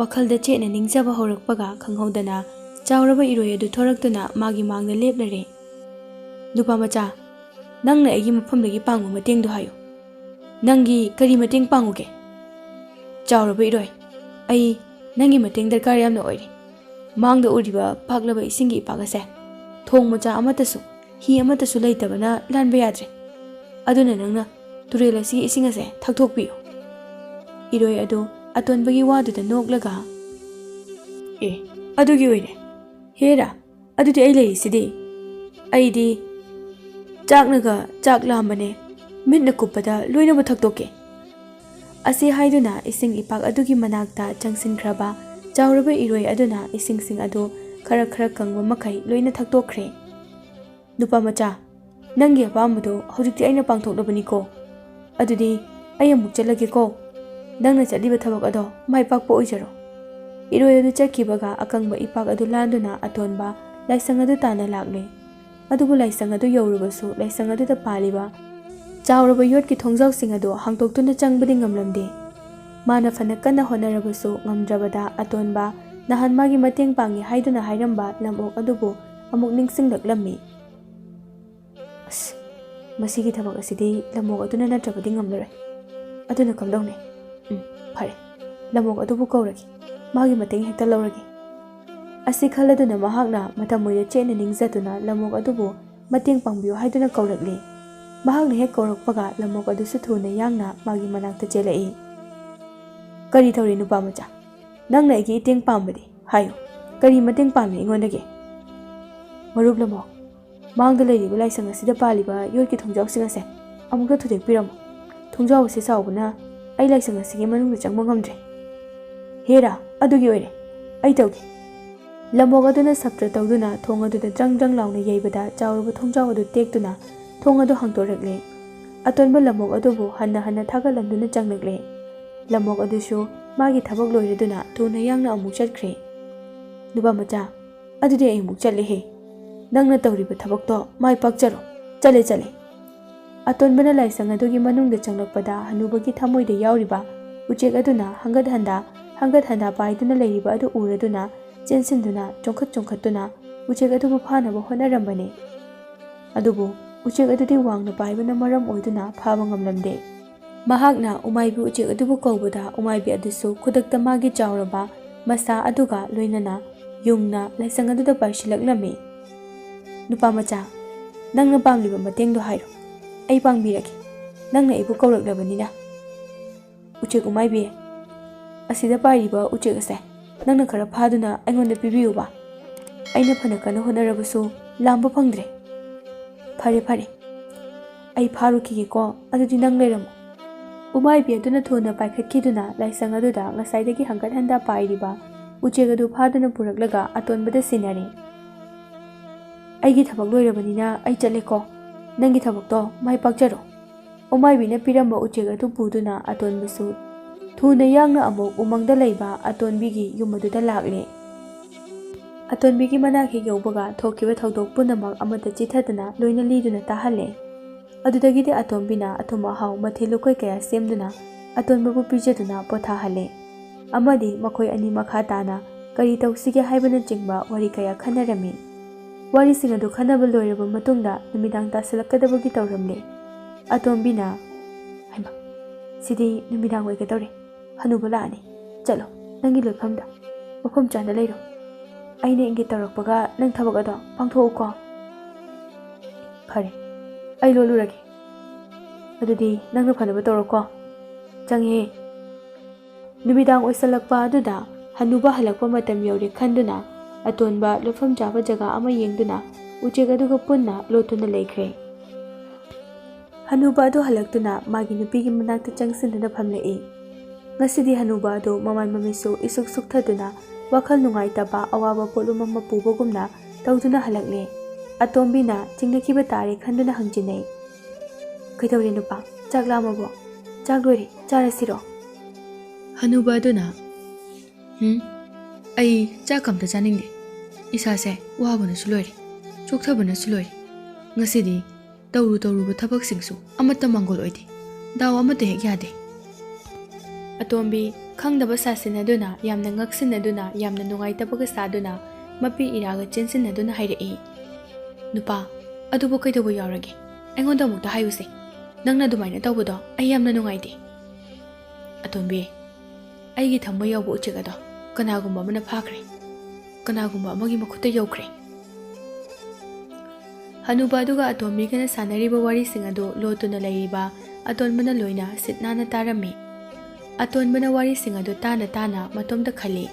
ꯋꯥꯈꯜꯗ ꯆꯦꯠꯅ ꯅꯤꯡꯖꯕ ꯍꯧꯔꯛꯄꯒ ꯈꯪꯍꯧꯗꯅ ꯆꯥꯎꯔꯕ ꯏꯔꯣꯏ ꯑꯗꯨ ꯊꯣꯔꯛꯇꯨꯅ ꯃꯥꯒꯤ ꯃꯥꯡꯗ ꯂꯦꯞꯂꯔꯦ꯫ "ꯅꯨꯄꯥ ꯃꯆꯥ, ꯅꯪꯅ ꯑꯩꯒꯤ ꯃꯐꯝꯗꯒꯤ ꯄꯥꯡꯕ ꯃꯇꯦꯡꯗꯣ ꯍꯥꯏꯌꯨ꯫ ꯅꯪꯒꯤ ꯀꯔꯤ ꯃꯇꯦꯡ ꯄꯥꯡꯉꯨꯒꯦ?" "ꯆꯥꯎꯔꯕ ꯏꯔꯣꯏ, ꯑꯩ ꯅꯪꯒꯤ ꯃꯇꯦꯡ ꯗꯔꯀꯥꯔ ꯌꯥꯝꯅ ꯑꯣꯏꯔꯤ꯫ ꯃꯥꯡꯗ ꯎꯔꯤꯕ ꯄꯥꯛꯂꯕ ꯏꯁꯤꯡꯒꯤ ꯏꯄꯥꯛ ꯑꯁꯦ ꯊꯣꯡ ꯃꯆꯥ ꯑꯃꯠꯇꯁꯨ, ꯍꯤ ꯑꯃꯠꯇꯁꯨ ꯂꯩꯇꯕꯅ ꯂꯥꯟꯕ ꯌꯥꯗ꯭ꯔꯦ꯫ ꯑꯗꯨꯅ ꯅꯪꯅ ꯇꯨꯔꯦꯜ ꯑꯁꯤꯒꯤ ꯏꯁꯤꯡ ꯑꯁꯦ ꯊꯛꯇꯣꯛꯄꯤꯌꯨ꯫" ꯏꯔꯣꯏ ꯑꯗꯨ ꯑꯇꯣꯟꯕꯒꯤ ꯋꯥꯗꯨꯗ ꯅꯣꯛꯂꯒ, "ꯑꯦ, ꯑꯗꯨꯒꯤ ꯑꯣꯏꯔꯦ꯫ ꯍꯦꯔꯥ, ꯑꯗꯨꯗꯤ ꯑꯩ ꯂꯩꯔꯤꯁꯤꯗꯤ꯫ ꯑꯩꯗꯤ ꯆꯥꯛꯅꯒ ꯆꯥꯛ ꯂꯥꯝꯕꯅꯦ, ꯃꯤꯠꯅ ꯀꯨꯞꯄꯗ ꯂꯣꯏꯅꯃꯛ ꯊꯛꯇꯣꯛꯀꯦ"꯫ ꯑꯁꯤ ꯍꯥꯏꯗꯨꯅ ꯏꯁꯤꯡ ꯏꯄꯥꯛ ꯑꯗꯨꯒꯤ ꯃꯅꯥꯛꯇ ꯆꯪꯁꯤꯟꯈ꯭ꯔꯕ ꯆꯥꯎꯔꯕ ꯏꯔꯣꯏ ꯑꯗꯨꯅ ꯏꯁꯤꯡꯁꯤꯡ ꯑꯗꯨ ꯈꯔ ꯈꯔ ꯀꯪꯕ ꯃꯈꯩ ꯂꯣꯏꯅ ꯊꯛꯇꯣꯛꯈ꯭ꯔꯦ꯫ "ꯅꯨꯄꯥ ꯃꯆꯥ, ꯅꯪꯒꯤ ꯑꯄꯥꯝꯕꯗꯣ ꯍꯧꯖꯤꯛꯇꯤ ꯑꯩꯅ ꯄꯥꯡꯊꯣꯛꯂꯕꯅꯤꯀꯣ꯫ ꯑꯗꯨꯗꯤ ꯑꯩ ꯑꯃꯨꯛ ꯆꯠꯂꯒꯦꯀꯣ꯫ ꯅꯪꯅ ꯆꯠꯂꯤꯕ ꯊꯕꯛ ꯑꯗꯣ ꯃꯥꯏ ꯄꯥꯛꯄ ꯑꯣꯏꯖꯔꯣ"꯫ ꯏꯔꯣꯏ ꯑꯗꯨ ꯆꯠꯈꯤꯕꯒ ꯑꯀꯪꯕ ꯏꯄꯥꯛ ꯑꯗꯨ ꯂꯥꯟꯗꯨꯅ ꯑꯇꯣꯟꯕ ꯂꯥꯏꯁꯪ ꯑꯗꯨ ꯇꯥꯟꯅ ꯂꯥꯛꯂꯦ꯫ ꯑꯗꯨꯕꯨ ꯂꯥꯏꯁꯪ ꯑꯗꯨ ꯌꯧꯔꯨꯕꯁꯨ ꯂꯥꯏꯁꯪ ꯑꯗꯨꯗ ꯄꯥꯜꯂꯤꯕ ꯆꯥꯎꯔꯕ ꯌꯣꯠꯀꯤ ꯊꯣꯡꯖꯥꯎꯁꯤꯡ ꯑꯗꯨ ꯍꯥꯡꯗꯣꯛꯇꯨꯅ ꯆꯪꯕꯗꯤ ꯉꯝꯂꯝꯗꯦ꯫ ꯃꯥꯅ ꯐꯅ ꯀꯟꯅ ꯍꯣꯠꯅꯔꯕꯁꯨ ꯉꯝꯗ꯭ꯔꯕꯗ ꯑꯇꯣꯟꯕ ꯅꯍꯥꯟ ꯃꯥꯒꯤ ꯃꯇꯦꯡ ꯄꯥꯡꯉꯤ ꯍꯥꯏꯗꯨꯅ ꯍꯥꯏꯔꯝꯕ ꯂꯝꯑꯣꯛ ꯑꯗꯨꯕꯨ ꯑꯃꯨꯛ ꯅꯤꯡꯁꯤꯡꯂꯛꯂꯝꯃꯤ꯫ "ꯑꯁ, ꯃꯁꯤꯒꯤ ꯊꯕꯛ ꯑꯁꯤꯗꯤ ꯂꯝꯑꯣꯛ ꯑꯗꯨꯅ ꯅꯠꯇ꯭ꯔꯕꯗꯤ ꯉꯝꯂꯔꯣꯏ꯫ ꯑꯗꯨꯅ ꯀꯝꯗꯧꯅꯤ? ꯎꯝ, ꯐꯔꯦ, ꯂꯝꯑꯣꯛ ꯑꯗꯨꯕꯨ ꯀꯧꯔꯒꯦ꯫ ꯃꯥꯒꯤ ꯃꯇꯦꯡ ꯍꯦꯛꯇ ꯂꯧꯔꯒꯦ"꯫ ꯑꯁꯤ ꯈꯜꯂꯗꯨꯅ ꯃꯍꯥꯛꯅ ꯃꯇꯝ ꯑꯣꯏꯅ ꯆꯦꯠꯅ ꯅꯤꯡꯖꯗꯨꯅ ꯂꯝꯑꯣꯛ ꯑꯗꯨꯕꯨ ꯃꯇꯦꯡ ꯄꯥꯡꯕꯤꯌꯨ ꯍꯥꯏꯗꯨꯅ ꯀꯧꯔꯛꯂꯦ꯫ ꯃꯍꯥꯛꯅ ꯍꯦꯛ ꯀꯧꯔꯛꯄꯒ ꯂꯝꯑꯣꯛ ꯑꯗꯨꯁꯨ ꯊꯨꯅ ꯌꯥꯡꯅ ꯃꯥꯒꯤ ꯃꯅꯥꯛꯇ ꯆꯦꯜꯂꯛꯏ꯫ "ꯀꯔꯤ ꯇꯧꯔꯤ, ꯅꯨꯄꯥ ꯃꯆꯥ? ꯅꯪꯅ ꯑꯩꯒꯤ ꯏꯇꯦꯡ ꯄꯥꯝꯕꯗꯤ ꯍꯥꯏꯌꯨ꯫ ꯀꯔꯤ ꯃꯇꯦꯡ ꯄꯥꯝꯃꯤ ꯑꯩꯉꯣꯟꯗꯒꯤ?" "ꯃꯔꯨꯞ ꯂꯝꯑꯣꯛ, ꯃꯥꯡꯗ ꯂꯩꯔꯤꯕ ꯂꯥꯏꯁꯪ ꯑꯁꯤꯗ ꯄꯥꯜꯂꯤꯕ ꯌꯣꯠꯀꯤ ꯊꯣꯡꯖꯥꯎꯁꯤꯡ ꯑꯁꯦ ꯑꯃꯨꯛꯇ ꯊꯨꯗꯦꯛꯄꯤꯔꯝꯃꯨ꯫ ꯊꯣꯡꯖꯥꯎ ꯑꯁꯤ ꯆꯥꯎꯕꯅ ꯑꯩ ꯂꯥꯏꯁꯪ ꯑꯁꯤꯒꯤ ꯃꯅꯨꯡꯗ ꯆꯪꯕ ꯉꯝꯗ꯭ꯔꯦ"꯫ "ꯍꯦꯔꯥ, ꯑꯗꯨꯒꯤ ꯑꯣꯏꯔꯦ꯫ ꯑꯩ ꯇꯧꯒꯦ"꯫ ꯂꯝꯑꯣꯛ ꯑꯗꯨꯅ ꯁꯞꯇ꯭ꯔ ꯇꯧꯗꯨꯅ ꯊꯣꯡ ꯑꯗꯨꯗ ꯗ꯭ꯔꯪ ꯗ꯭ꯔꯪ ꯂꯥꯎꯅ ꯌꯩꯕꯗ ꯆꯥꯎꯔꯕ ꯊꯣꯡꯖꯥꯎ ꯑꯗꯨ ꯇꯦꯛꯇꯨꯅ ꯊꯣꯡ ꯑꯗꯨ ꯍꯥꯡꯗꯣꯔꯛꯂꯦ꯫ ꯑꯇꯣꯟꯕ ꯂꯝꯑꯣꯛ ꯑꯗꯨꯕꯨ ꯍꯟꯅ ꯍꯟꯅ ꯊꯥꯒꯠꯂꯝꯗꯨꯅ ꯆꯪꯂꯛꯂꯦ꯫ ꯂꯝꯑꯣꯛ ꯑꯗꯨꯁꯨ ꯃꯥꯒꯤ ꯊꯕꯛ ꯂꯣꯏꯔꯗꯨꯅ ꯊꯨꯅ ꯌꯥꯡꯅ ꯑꯃꯨꯛ ꯆꯠꯈ꯭ꯔꯦ꯫ "ꯅꯨꯄꯥ ꯃꯆꯥ, ꯑꯗꯨꯗꯤ ꯑꯩ ꯑꯃꯨꯛ ꯆꯠꯂꯦꯍꯦ꯫ ꯅꯪꯅ ꯇꯧꯔꯤꯕ ꯊꯕꯛꯇꯣ ꯃꯥꯏ ꯄꯥꯛꯆꯔꯣ꯫ ꯆꯠꯂꯦ, ꯆꯠꯂꯦ"꯫ ꯑꯇꯣꯟꯕꯅ ꯂꯥꯏꯁꯪ ꯑꯗꯨꯒꯤ ꯃꯅꯨꯡꯗ ꯆꯪꯂꯛꯄꯗ ꯍꯅꯨꯕꯒꯤ ꯊꯃꯣꯏꯗ ꯌꯥꯎꯔꯤꯕ ꯎꯆꯦꯛ ꯑꯗꯨꯅ ꯍꯪꯒꯠ ꯍꯟꯗꯥ, ꯍꯪꯒꯠ ꯍꯟꯗꯥ ꯄꯥꯏꯗꯨꯅ ꯂꯩꯔꯤꯕ ꯑꯗꯨ ꯎꯔꯗꯨꯅ ꯆꯦꯟꯁꯤꯟꯗꯨꯅ ꯆꯣꯡꯈꯠ ꯆꯣꯡꯈꯠꯇꯨꯅ ꯎꯆꯦꯛ ꯑꯗꯨꯕꯨ ꯐꯥꯅꯕ ꯍꯣꯠꯅꯔꯝꯕꯅꯤ꯫ ꯑꯗꯨꯕꯨ ꯎꯆꯦꯛ ꯑꯗꯨꯗꯤ ꯋꯥꯡꯅ ꯄꯥꯏꯕꯅ ꯃꯔꯝ ꯑꯣꯏꯗꯨꯅ ꯐꯥꯕ ꯉꯝꯂꯝꯗꯦ꯫ ꯃꯍꯥꯛꯅ ꯎꯃꯥꯏꯕꯤ ꯎꯆꯦꯛ ꯑꯗꯨꯕꯨ ꯀꯧꯕꯗ ꯎꯃꯥꯏꯕꯤ ꯑꯗꯨꯁꯨ ꯈꯨꯗꯛꯇ ꯃꯥꯒꯤ ꯆꯥꯎꯔꯕ ꯃꯁꯥ ꯑꯗꯨꯒ ꯂꯣꯏꯅꯅ ꯌꯨꯡꯅ ꯂꯥꯏꯁꯪ ꯑꯗꯨꯗ ꯄꯥꯏꯁꯤꯜꯂꯛꯂꯝꯃꯤ꯫ "ꯅꯨꯄꯥ ꯃꯆꯥ, ꯅꯪꯅ ꯄꯥꯝꯂꯤꯕ ꯃꯇꯦꯡꯗꯣ ꯍꯥꯏꯔꯣ, ꯑꯩ ꯄꯥꯡꯕꯤꯔꯒꯦ꯫ ꯅꯪꯅ ꯑꯩꯕꯨ ꯀꯧꯔꯛꯂꯕꯅꯤꯅ"꯫ "ꯎꯆꯦꯛ ꯎꯃꯥꯏꯕꯤ, ꯑꯁꯤꯗ ꯄꯥꯏꯔꯤꯕ ꯎꯆꯦꯛ ꯑꯁꯦ ꯅꯪꯅ ꯈꯔ ꯐꯥꯗꯨꯅ ꯑꯩꯉꯣꯟꯗ ꯄꯤꯕꯤꯌꯨꯕ꯫ ꯑꯩꯅ ꯐꯅ ꯀꯟꯅ ꯍꯣꯠꯅꯔꯕꯁꯨ ꯂꯥꯝꯕ ꯐꯪꯗ꯭ꯔꯦ꯫" "ꯐꯔꯦ, ꯐꯔꯦ, ꯑꯩ ꯐꯥꯔꯨꯈꯤꯒꯦꯀꯣ, ꯑꯗꯨꯗꯤ ꯅꯪ ꯂꯩꯔꯝꯃꯨ꯫" ꯎꯃꯥꯏꯕꯤ ꯑꯗꯨꯅ ꯊꯨꯅ ꯄꯥꯏꯈꯠꯈꯤꯗꯨꯅ ꯂꯥꯏꯁꯪ ꯑꯗꯨꯗ ꯉꯁꯥꯏꯗꯒꯤ ꯍꯪꯒꯠ ꯍꯟꯗ ꯄꯥꯏꯔꯤꯕ ꯎꯆꯦꯛ ꯑꯗꯨ ꯐꯥꯗꯨꯅ ꯄꯨꯔꯛꯂꯒ ꯑꯇꯣꯟꯕꯗ ꯁꯤꯟꯅꯔꯦ꯫ "ꯑꯩꯒꯤ ꯊꯕꯛ ꯂꯣꯏꯔꯕꯅꯤꯅ ꯑꯩ ꯆꯠꯂꯦꯀꯣ꯫ ꯅꯪꯒꯤ ꯊꯕꯛꯇꯣ ꯃꯥꯏ ꯄꯥꯛꯆꯔꯣ꯫" ꯎꯃꯥꯏꯕꯤꯅ ꯄꯤꯔꯝꯕ ꯎꯆꯦꯛ ꯑꯗꯨ ꯄꯨꯗꯨꯅ ꯑꯇꯣꯟꯕꯁꯨ ꯊꯨꯅ ꯌꯥꯡꯅ ꯑꯃꯨꯛ ꯎꯃꯪꯗ ꯂꯩꯕ ꯑꯇꯣꯟꯕꯤꯒꯤ ꯌꯨꯝ ꯑꯗꯨꯗ ꯂꯥꯛꯂꯦ꯫ ꯑꯇꯣꯟꯕꯤꯒꯤ ꯃꯅꯥꯛ ꯍꯦꯛ ꯌꯧꯕꯒ ꯊꯣꯛꯈꯤꯕ ꯊꯧꯗꯣꯛ ꯄꯨꯝꯅꯃꯛ ꯑꯃꯠꯇ ꯆꯤꯊꯗꯅ ꯂꯣꯏꯅ ꯂꯤꯗꯨꯅ ꯇꯥꯍꯜꯂꯦ꯫ ꯑꯗꯨꯗꯒꯤꯗꯤ ꯑꯇꯣꯝꯕꯤꯅ ꯑꯊꯨꯝ ꯑꯍꯥꯎ ꯃꯊꯦꯜ ꯂꯨꯀꯣꯏ ꯀꯌꯥ ꯁꯦꯝꯗꯨꯅ ꯑꯇꯣꯟꯕꯕꯨ ꯄꯤꯖꯗꯨꯅ ꯄꯣꯊꯥꯍꯜꯂꯦ꯫ ꯑꯃꯗꯤ ꯃꯈꯣꯏ ꯑꯅꯤ ꯃꯈꯥ ꯇꯥꯅ ꯀꯔꯤ ꯇꯧꯁꯤꯒꯦ ꯍꯥꯏꯕꯅꯆꯤꯡꯕ ꯋꯥꯔꯤ ꯀꯌꯥ ꯈꯟꯅꯔꯝꯃꯤ꯫ ꯋꯥꯔꯤꯁꯤꯡ ꯑꯗꯨ ꯈꯟꯅꯕ ꯂꯣꯏꯔꯕ ꯃꯇꯨꯡꯗ ꯅꯨꯃꯤꯗꯥꯡ ꯇꯥꯁꯤꯜꯂꯛꯀꯗꯕꯒꯤ ꯇꯧꯔꯝꯂꯦ꯫ ꯑꯇꯣꯝꯕꯤꯅ, "ꯍꯩꯃꯥ, ꯁꯤꯗꯤ ꯅꯨꯃꯤꯗꯥꯡ ꯑꯣꯏꯒꯗꯧꯔꯦ꯫ ꯍꯅꯨꯕ ꯂꯥꯛꯑꯅꯤ꯫ ꯆꯠꯂꯣ, ꯅꯪꯒꯤ ꯂꯣꯠꯐꯝꯗ ꯃꯐꯝ ꯆꯥꯅ ꯂꯩꯔꯣ꯫ ꯑꯩꯅ ꯏꯪꯒꯤꯠ ꯇꯧꯔꯛꯄꯒ ꯅꯪ ꯊꯕꯛ ꯑꯗꯣ ꯄꯥꯡꯊꯣꯛꯎꯀꯣ꯫" "ꯐꯔꯦ, ꯑꯩ ꯂꯣꯠꯂꯨꯔꯒꯦ꯫ ꯑꯗꯨꯗꯤ ꯅꯪꯅ ꯐꯅꯕ ꯇꯧꯔꯣꯀꯣ꯫ ꯆꯪꯉꯦ꯫" ꯅꯨꯃꯤꯗꯥꯡ ꯑꯣꯏꯁꯜꯂꯛꯄ ꯑꯗꯨꯗ ꯍꯅꯨꯕ ꯍꯜꯂꯛꯄ ꯃꯇꯝ ꯌꯧꯔꯦ ꯈꯟꯗꯨꯅ ꯑꯇꯣꯟꯕ ꯂꯣꯠꯐꯝ ꯆꯥꯕ ꯖꯒꯥ ꯑꯃ ꯌꯦꯡꯗꯨꯅ ꯎꯆꯦꯛ ꯑꯗꯨꯒ ꯄꯨꯟꯅ ꯂꯣꯠꯇꯨꯅ ꯂꯩꯈ꯭ꯔꯦ꯫ ꯍꯅꯨꯕ ꯑꯗꯨ ꯍꯜꯂꯛꯇꯨꯅ ꯃꯥꯒꯤ ꯅꯨꯄꯤꯒꯤ ꯃꯅꯥꯛꯇ ꯆꯪꯁꯤꯟꯗꯨꯅ ꯐꯝꯂꯛꯏ꯫ ꯉꯁꯤꯗꯤ ꯍꯅꯨꯕ ꯑꯗꯨ ꯃꯃꯥꯏ ꯃꯃꯤꯠꯁꯨ ꯏꯁꯨꯛ ꯁꯨꯛꯊꯗꯨꯅ ꯋꯥꯈꯜ ꯅꯨꯡꯉꯥꯏꯇꯕ ꯑꯋꯥꯕ ꯄꯣꯠꯂꯨꯝ ꯑꯃ ꯄꯨꯕꯒꯨꯝꯅ ꯇꯧꯗꯨꯅ ꯍꯜꯂꯛꯂꯦ꯫ ꯑꯇꯣꯝꯕꯤꯅ ꯆꯤꯡꯅꯈꯤꯕ ꯇꯥꯔꯦ ꯈꯟꯗꯨꯅ ꯍꯪꯖꯤꯟꯅꯩ꯫ "ꯀꯩꯗꯧꯔꯦ ꯅꯨꯄꯥ? ꯆꯥꯛ ꯂꯥꯝꯃꯕꯣ? ꯆꯥꯛ ꯂꯣꯏꯔꯦ, ꯆꯥꯔꯁꯤꯔꯣ?" ꯍꯅꯨꯕ ꯑꯗꯨꯅ, "ꯍꯨꯝ, ꯑꯩ ꯆꯥꯛ ꯑꯝꯇ ꯆꯥꯅꯤꯡꯗꯦ꯫ ꯏꯁꯥꯁꯦ ꯋꯥꯕꯅꯁꯨ ꯂꯣꯏꯔꯦ, ꯆꯣꯛꯊꯕꯅꯁꯨ ꯂꯣꯏꯔꯦ꯫ ꯉꯁꯤꯗꯤ ꯇꯧꯔꯨ ꯇꯧꯔꯨꯕ ꯊꯕꯛꯁꯤꯡꯁꯨ ꯑꯃꯠꯇ ꯃꯥꯡꯒꯣꯜ ꯑꯣꯏꯗꯦ꯫ ꯗꯥꯎ ꯑꯃꯠꯇ ꯍꯦꯛ ꯌꯥꯗꯦ꯫" ꯑꯇꯣꯝꯕꯤ ꯈꯪꯗꯕ ꯁꯥꯁꯤꯟꯅꯗꯨꯅ, ꯌꯥꯝꯅ ꯉꯛꯁꯤꯟꯅꯗꯨꯅ, ꯌꯥꯝꯅ ꯅꯨꯡꯉꯥꯏꯇꯕꯒ ꯁꯥꯗꯨꯅ, ꯃꯄꯤ ꯏꯔꯥꯒ ꯆꯦꯟꯁꯤꯟꯅꯗꯨꯅ ꯍꯥꯏꯔꯛꯏ, "ꯅꯨꯄꯥ, ꯑꯗꯨꯕꯨ ꯀꯩꯗꯧꯕ ꯌꯥꯎꯔꯒꯦ? ꯑꯩꯉꯣꯟꯗ ꯑꯃꯨꯛꯇ ꯍꯥꯏꯌꯨꯁꯦ꯫ ꯅꯪꯅ ꯑꯗꯨꯃꯥꯏꯅ ꯇꯧꯕꯗꯣ ꯑꯩ ꯌꯥꯝꯅ ꯅꯨꯡꯉꯥꯏꯇꯦ꯫" "ꯑꯇꯣꯝꯕꯤ, ꯑꯩꯒꯤ ꯊꯝꯃꯣꯏ ꯌꯥꯎꯕ ꯎꯆꯦꯛ ꯑꯗꯣ ꯀꯅꯥꯒꯨꯝꯕ ꯑꯃꯅ ꯐꯥꯈ꯭ꯔꯦ꯫ ꯀꯅꯥꯒꯨꯝꯕ ꯑꯃꯒꯤ ꯃꯈꯨꯠꯇ ꯌꯧꯈ꯭ꯔꯦ꯫" ꯍꯅꯨꯕ ꯑꯗꯨꯒ ꯑꯇꯣꯝꯕꯤꯒꯅ ꯁꯥꯟꯅꯔꯤꯕ ꯋꯥꯔꯤꯁꯤꯡ ꯑꯗꯨ ꯂꯣꯠꯇꯨꯅ ꯂꯩꯔꯤꯕ ꯑꯇꯣꯟꯕꯅ ꯂꯣꯏꯅ ꯁꯤꯠ ꯅꯥꯟꯅ ꯇꯥꯔꯝꯃꯤ꯫ ꯑꯇꯣꯟꯕꯅ ꯋꯥꯔꯤꯁꯤꯡ ꯑꯗꯨ ꯇꯥꯅ ꯇꯥꯅ ꯃꯇꯣꯝꯇ ꯈꯜꯂꯤ,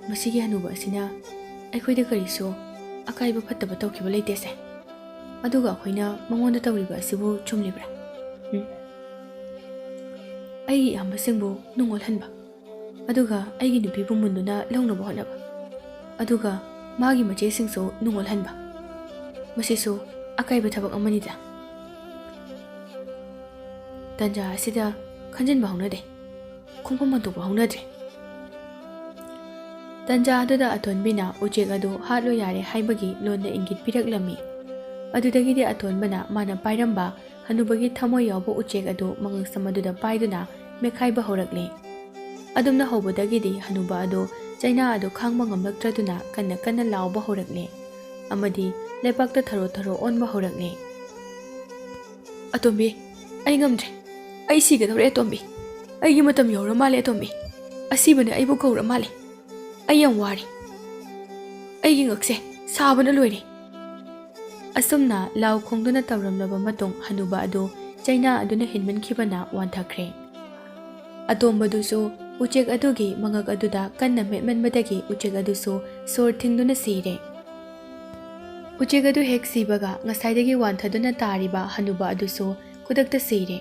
"ꯃꯁꯤꯒꯤ ꯍꯅꯨꯕ ꯑꯁꯤꯅ ꯑꯩꯈꯣꯏꯗ ꯀꯔꯤꯁꯨ ꯑꯀꯥꯏꯕ ꯐꯠꯇꯕ ꯇꯧꯈꯤꯕ ꯂꯩꯇꯦꯁꯦ꯫ ꯑꯗꯨꯒ ꯑꯩꯈꯣꯏꯅ ꯃꯉꯣꯟꯗ ꯇꯧꯔꯤꯕ ꯑꯁꯤꯕꯨ ꯆꯨꯝꯂꯤꯕ꯭ꯔꯥ? ꯎꯝ? ꯑꯩꯒꯤ ꯏꯌꯥꯝꯕꯁꯤꯡꯕꯨ ꯅꯨꯡ ꯑꯣꯜꯍꯟꯕ, ꯑꯗꯨꯒ ꯑꯩꯒꯤ ꯅꯨꯄꯤꯕꯨ ꯃꯨꯟꯗꯨꯅ ꯂꯧꯅꯕ ꯍꯣꯠꯅꯕ, ꯑꯗꯨꯒ ꯃꯥꯒꯤ ꯃꯆꯦꯁꯤꯡꯁꯨ ꯅꯨꯡ ꯑꯣꯜꯍꯟꯕ, ꯃꯁꯤꯁꯨ ꯑꯀꯥꯏꯕ ꯊꯕꯛ ꯑꯃꯅꯤꯗ꯫ ꯇꯟꯖꯥ ꯑꯁꯤꯗ ꯈꯟꯖꯤꯟꯕ ꯍꯧꯅꯗꯦ, ꯈꯣꯡꯐꯝ ꯍꯟꯗꯣꯛꯄ ꯍꯧꯅꯗ꯭ꯔꯦ꯫" ꯇꯟꯖꯥ ꯑꯗꯨꯗ ꯑꯇꯣꯟꯕꯤꯅ ꯎꯆꯦꯛ ꯑꯗꯨ ꯍꯥꯠꯂꯣ ꯌꯥꯔꯦ ꯍꯥꯏꯕꯒꯤ ꯂꯣꯟꯗ ꯏꯪꯒꯤꯠ ꯄꯤꯔꯛꯂꯝꯃꯤ꯫ ꯑꯗꯨꯗꯒꯤꯗꯤ ꯑꯇꯣꯟꯕꯅ ꯃꯥꯅ ꯄꯥꯏꯔꯝꯕ ꯍꯅꯨꯕꯒꯤ ꯊꯃꯣꯏ ꯌꯥꯎꯕ ꯎꯆꯦꯛ ꯑꯗꯨ ꯃꯉꯛꯁꯝ ꯑꯗꯨꯗ ꯄꯥꯏꯗꯨꯅ ꯃꯦꯠꯈꯥꯏꯕ ꯍꯧꯔꯛꯂꯦ꯫ ꯑꯗꯨꯝꯅ ꯍꯧꯕꯗꯒꯤꯗꯤ ꯍꯅꯨꯕ ꯑꯗꯨ ꯆꯩꯅꯥ ꯑꯗꯨ ꯈꯥꯡꯕ ꯉꯝꯂꯛꯇ꯭ꯔꯗꯨꯅ ꯀꯟꯅ ꯀꯟꯅ ꯂꯥꯎꯕ ꯍꯧꯔꯛꯂꯦ ꯑꯃꯗꯤ ꯂꯩꯄꯥꯛꯇ ꯊꯔꯣ ꯊꯔꯣ ꯑꯣꯟꯕ ꯍꯧꯔꯛꯂꯦ꯫ "ꯑꯇꯣꯝꯕꯤ, ꯑꯩ ꯉꯝꯗ꯭ꯔꯦ꯫ ꯑꯩ ꯁꯤꯒꯗꯧꯔꯦ, ꯑꯇꯣꯝꯕꯤ꯫ ꯑꯩꯒꯤ ꯃꯇꯝ ꯌꯧꯔ ꯃꯥꯜꯂꯦ, ꯑꯇꯣꯝꯕꯤ꯫ ꯑꯁꯤꯕꯅ ꯑꯩꯕꯨ ꯀꯧꯔ ꯃꯥꯜꯂꯦ꯫ ꯑꯩ ꯌꯥꯝ ꯋꯥꯔꯦ꯫ ꯑꯩꯒꯤ ꯉꯛꯁꯦ ꯁꯥꯕꯅ ꯂꯣꯏꯔꯦ꯫" ꯑꯁꯨꯝꯅ ꯂꯥꯎ ꯈꯣꯡꯗꯨꯅ ꯇꯧꯔꯝꯂꯕ ꯃꯇꯨꯡ, ꯍꯅꯨꯕ ꯑꯗꯨ ꯆꯩꯅꯥ ꯑꯗꯨꯅ ꯍꯦꯟꯃꯟꯈꯤꯕꯅ ꯋꯥꯟꯊꯈ꯭ꯔꯦ꯫ ꯑꯇꯣꯝꯕꯗꯨꯁꯨ ꯎꯆꯦꯛ ꯑꯗꯨꯒꯤ ꯃꯉꯛ ꯑꯗꯨꯗ ꯀꯟꯅ ꯃꯦꯠꯃꯟꯕꯗꯒꯤ ꯎꯆꯦꯛ ꯑꯗꯨꯁꯨ ꯁꯣꯔ ꯊꯤꯡꯗꯨꯅ ꯁꯤꯔꯦ꯫ ꯎꯆꯦꯛ ꯑꯗꯨ ꯍꯦꯛ ꯁꯤꯕꯒ, ꯉꯁꯥꯏꯗꯒꯤ ꯋꯥꯟꯊꯗꯨꯅ ꯇꯥꯔꯤꯕ ꯍꯅꯨꯕ ꯑꯗꯨꯁꯨ ꯈꯨꯗꯛꯇ ꯁꯤꯔꯦ꯫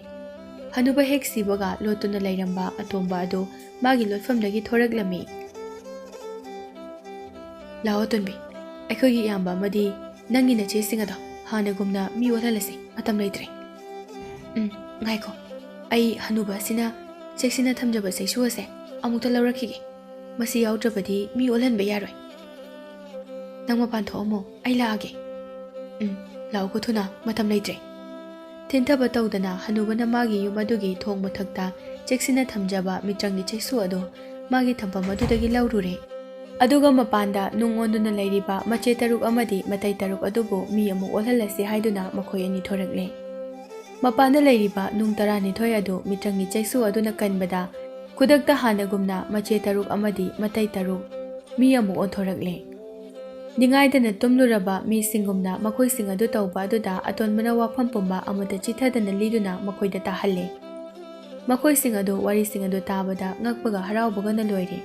ꯍꯅꯨꯕ ꯍꯦꯛ ꯁꯤꯕꯒ, ꯂꯣꯠꯇꯨꯅ ꯂꯩꯔꯝꯕ ꯑꯇꯣꯝꯕ ꯑꯗꯨ ꯃꯥꯒꯤ ꯂꯣꯠꯐꯝꯗꯒꯤ ꯊꯣꯔꯛꯂꯝꯃꯤ꯫ "ꯂꯥꯛꯑꯣ, ꯑꯇꯣꯟꯕꯤ, ꯑꯩꯈꯣꯏꯒꯤ ꯏꯌꯥꯝꯕ ꯑꯃꯗꯤ ꯅꯪꯒꯤ ꯅꯆꯦꯁꯤꯡ ꯑꯗꯣ ꯍꯥꯟꯅꯒꯨꯝꯅ ꯃꯤ ꯑꯣꯜꯍꯜꯂꯁꯤ, ꯃꯇꯝ ꯂꯩꯇ꯭ꯔꯦ꯫" "ꯎꯝ, ꯉꯥꯏꯈꯣ, ꯑꯩ ꯍꯅꯨꯕ ꯑꯁꯤꯅ ꯆꯦꯛꯁꯤꯟꯅ ꯊꯝꯖꯕ ꯆꯩꯁꯨ ꯑꯁꯦ ꯑꯃꯨꯛꯇ ꯂꯧꯔꯛꯈꯤꯒꯦ꯫ ꯃꯁꯤ ꯌꯥꯎꯗ꯭ꯔꯕꯗꯤ ꯃꯤ ꯑꯣꯜꯍꯟꯕ ꯌꯥꯔꯣꯏ꯫ ꯅꯪ ꯃꯄꯥꯟ ꯊꯣꯛꯑꯝꯃꯣ, ꯑꯩ ꯂꯥꯛꯑꯒꯦ꯫" "ꯎꯝ, ꯂꯥꯛꯎꯀꯣ ꯊꯨꯅ, ꯃꯇꯝ ꯂꯩꯇ꯭ꯔꯦ꯫" ꯊꯤꯟꯊꯕ ꯇꯧꯗꯅ ꯍꯅꯨꯕꯅ ꯃꯥꯒꯤ ꯌꯨꯝ ꯑꯗꯨꯒꯤ ꯊꯣꯡ ꯃꯊꯛꯇ ꯆꯦꯛꯁꯤꯟꯅ ꯊꯝꯖꯕ ꯃꯤꯇ꯭ꯔꯪꯒꯤ ꯆꯩꯁꯨ ꯑꯗꯨ ꯃꯥꯒꯤ ꯊꯝꯐꯝ ꯑꯗꯨꯗꯒꯤ ꯂꯧꯔꯨꯔꯦ꯫ ꯑꯗꯨꯒ ꯃꯄꯥꯟꯗ ꯅꯨꯡ ꯑꯣꯟꯗꯨꯅ ꯂꯩꯔꯤꯕ ꯃꯆꯦ ꯇꯔꯨꯛ ꯑꯃꯗꯤ ꯃꯇꯩ ꯇꯔꯨꯛ ꯑꯗꯨꯕꯨ ꯃꯤ ꯑꯃꯨꯛ ꯑꯣꯜꯍꯜꯂꯁꯤ ꯍꯥꯏꯗꯨꯅ ꯃꯈꯣꯏ ꯑꯅꯤ ꯊꯣꯔꯛꯂꯦ꯫ ꯃꯄꯥꯟꯗ ꯂꯩꯔꯤꯕ ꯅꯨꯡ ꯇꯔꯥꯅꯤꯊꯣꯏ ꯑꯗꯨ ꯃꯤꯇ꯭ꯔꯪꯒꯤ ꯆꯩꯁꯨ ꯑꯗꯨꯅ ꯀꯟꯕꯗ ꯈꯨꯗꯛꯇ ꯍꯥꯟꯅꯒꯨꯝꯅ ꯃꯆꯦ ꯇꯔꯨꯛ ꯑꯃꯗꯤ ꯃꯇꯩ ꯇꯔꯨꯛ ꯃꯤ ꯑꯃꯨꯛ ꯑꯣꯟꯊꯣꯔꯛꯂꯦ꯫ ꯅꯤꯡꯉꯥꯏꯗꯅ ꯇꯨꯝꯂꯨꯔꯕ ꯃꯤꯁꯤꯡꯒꯨꯝꯅ ꯃꯈꯣꯏꯁꯤꯡ ꯑꯗꯨ ꯇꯧꯕ ꯑꯗꯨꯗ ꯑꯇꯣꯟꯕꯅ ꯋꯥꯐꯝ ꯄꯨꯝꯕ ꯑꯃꯠꯇ ꯆꯤꯊꯗꯅ ꯂꯤꯗꯨꯅ ꯃꯈꯣꯏꯗ ꯇꯥꯍꯜꯂꯦ꯫ ꯃꯈꯣꯏꯁꯤꯡ ꯑꯗꯨ ꯋꯥꯔꯤꯁꯤꯡ ꯑꯗꯨ ꯇꯥꯕꯗ ꯉꯛꯄꯒ ꯍꯔꯥꯎꯕꯒꯅ ꯂꯣꯏꯔꯦ꯫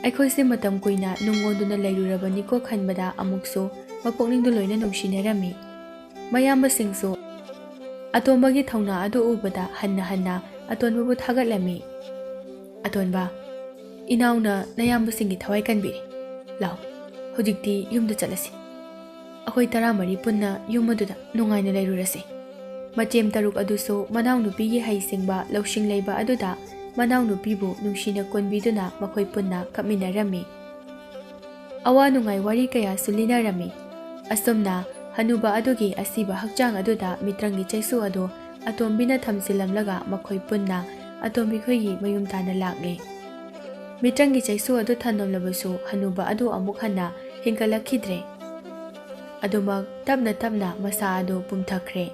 "ꯑꯩꯈꯣꯏꯁꯦ ꯃꯇꯝ ꯀꯨꯏꯅ ꯅꯨꯡ ꯑꯣꯟꯗꯨꯅ ꯂꯩꯔꯨꯔꯕꯅꯤꯀꯣ" ꯈꯟꯕꯗ ꯑꯃꯨꯛꯁꯨ ꯃꯄꯨꯛꯅꯤꯡꯗꯨ ꯂꯣꯏꯅ ꯅꯨꯡꯁꯤꯅꯔꯝꯃꯤ꯫ ꯃꯌꯥꯝꯕꯁꯤꯡꯁꯨ ꯑꯇꯣꯝꯕꯒꯤ ꯊꯧꯅꯥ ꯑꯗꯨ ꯎꯕꯗ ꯍꯟꯅ ꯍꯟꯅ ꯑꯇꯣꯟꯕꯕꯨ ꯊꯥꯒꯠꯂꯝꯃꯤ꯫ "ꯑꯇꯣꯟꯕ, ꯏꯅꯥꯎꯅ ꯅꯌꯥꯝꯕꯁꯤꯡꯒꯤ ꯊꯋꯥꯏ ꯀꯟꯕꯤꯔꯦ꯫ ꯂꯥꯎ, ꯍꯧꯖꯤꯛꯇꯤ ꯌꯨꯝꯗ ꯆꯠꯂꯁꯤ꯫ ꯑꯩꯈꯣꯏ ꯇꯔꯥꯃꯔꯤ ꯄꯨꯟꯅ ꯌꯨꯝ ꯑꯗꯨꯗ ꯅꯨꯡꯉꯥꯏꯅ ꯂꯩꯔꯨꯔꯁꯤ꯫" ꯃꯆꯦꯝ ꯇꯔꯨꯛ ꯑꯗꯨꯁꯨ ꯃꯅꯥꯎꯅꯨꯄꯤꯒꯤ ꯍꯩꯁꯤꯡꯕ ꯂꯧꯁꯤꯡ ꯂꯩꯕ ꯑꯗꯨꯗ ꯃꯅꯥꯎꯅꯨꯄꯤꯕꯨ ꯅꯨꯡꯁꯤꯅ ꯀꯣꯟꯕꯤꯗꯨꯅ ꯃꯈꯣꯏ ꯄꯨꯟꯅ ꯀꯞꯃꯤꯟꯅꯔꯝꯃꯤ꯫ ꯑꯋꯥ ꯅꯨꯡꯉꯥꯏ ꯋꯥꯔꯤ ꯀꯌꯥꯁꯨ ꯂꯤꯅꯔꯝꯃꯤ꯫ ꯑꯁꯨꯝꯅ ꯍꯅꯨꯕ ꯑꯗꯨꯒꯤ ꯑꯁꯤꯕ ꯍꯛꯆꯥꯡ ꯑꯗꯨꯗ ꯃꯤꯇ꯭ꯔꯪꯒꯤ ꯆꯩꯁꯨ ꯑꯗꯨ ꯑꯇꯣꯝꯕꯤꯅ ꯊꯝꯖꯤꯜꯂꯝꯂꯒ ꯃꯈꯣꯏ ꯄꯨꯟꯅ ꯑꯇꯣꯝꯕꯤꯈꯣꯏꯒꯤ ꯃꯌꯨꯝ ꯇꯥꯟꯅ ꯂꯥꯛꯂꯦ꯫ ꯃꯤꯇ꯭ꯔꯪꯒꯤ ꯆꯩꯁꯨ ꯑꯗꯨ ꯊꯝꯂꯝꯂꯕꯁꯨ ꯍꯅꯨꯕ ꯑꯗꯨ ꯑꯃꯨꯛ ꯍꯟꯅ ꯍꯤꯡꯒꯠꯂꯛꯈꯤꯗ꯭ꯔꯦ꯫ ꯑꯗꯨꯃꯛ ꯇꯞꯅ ꯇꯞꯅ ꯃꯁꯥ ꯑꯗꯨ ꯄꯨꯝꯊꯈ꯭ꯔꯦ꯫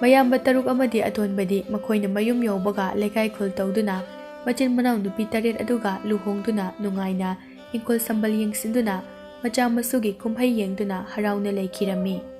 ꯃꯌꯥꯝꯕ ꯇꯔꯨꯛ ꯑꯃꯗꯤ ꯑꯇꯣꯟꯕꯗꯤ ꯃꯈꯣꯏꯅ ꯃꯌꯨꯝ ꯌꯧꯕꯒ ꯂꯩꯀꯥꯏ ꯈꯨꯜ ꯇꯧꯗꯨꯅ ꯃꯆꯤꯟ ꯃꯅꯥꯎ ꯅꯨꯄꯤ ꯇꯔꯦꯠ ꯑꯗꯨꯒ ꯂꯨꯍꯣꯡꯗꯨꯅ ꯅꯨꯡꯉꯥꯏꯅ ꯏꯪꯈꯣꯜ ꯁꯝꯕꯜ ꯌꯦꯡꯁꯤꯟꯗꯨꯅ ꯃꯆꯥ ꯃꯁꯨꯒꯤ ꯀꯨꯝꯍꯩ ꯌꯦꯡꯗꯨꯅ ꯍꯔꯥꯎꯅ ꯂꯩꯈꯤꯔꯝꯃꯤ꯫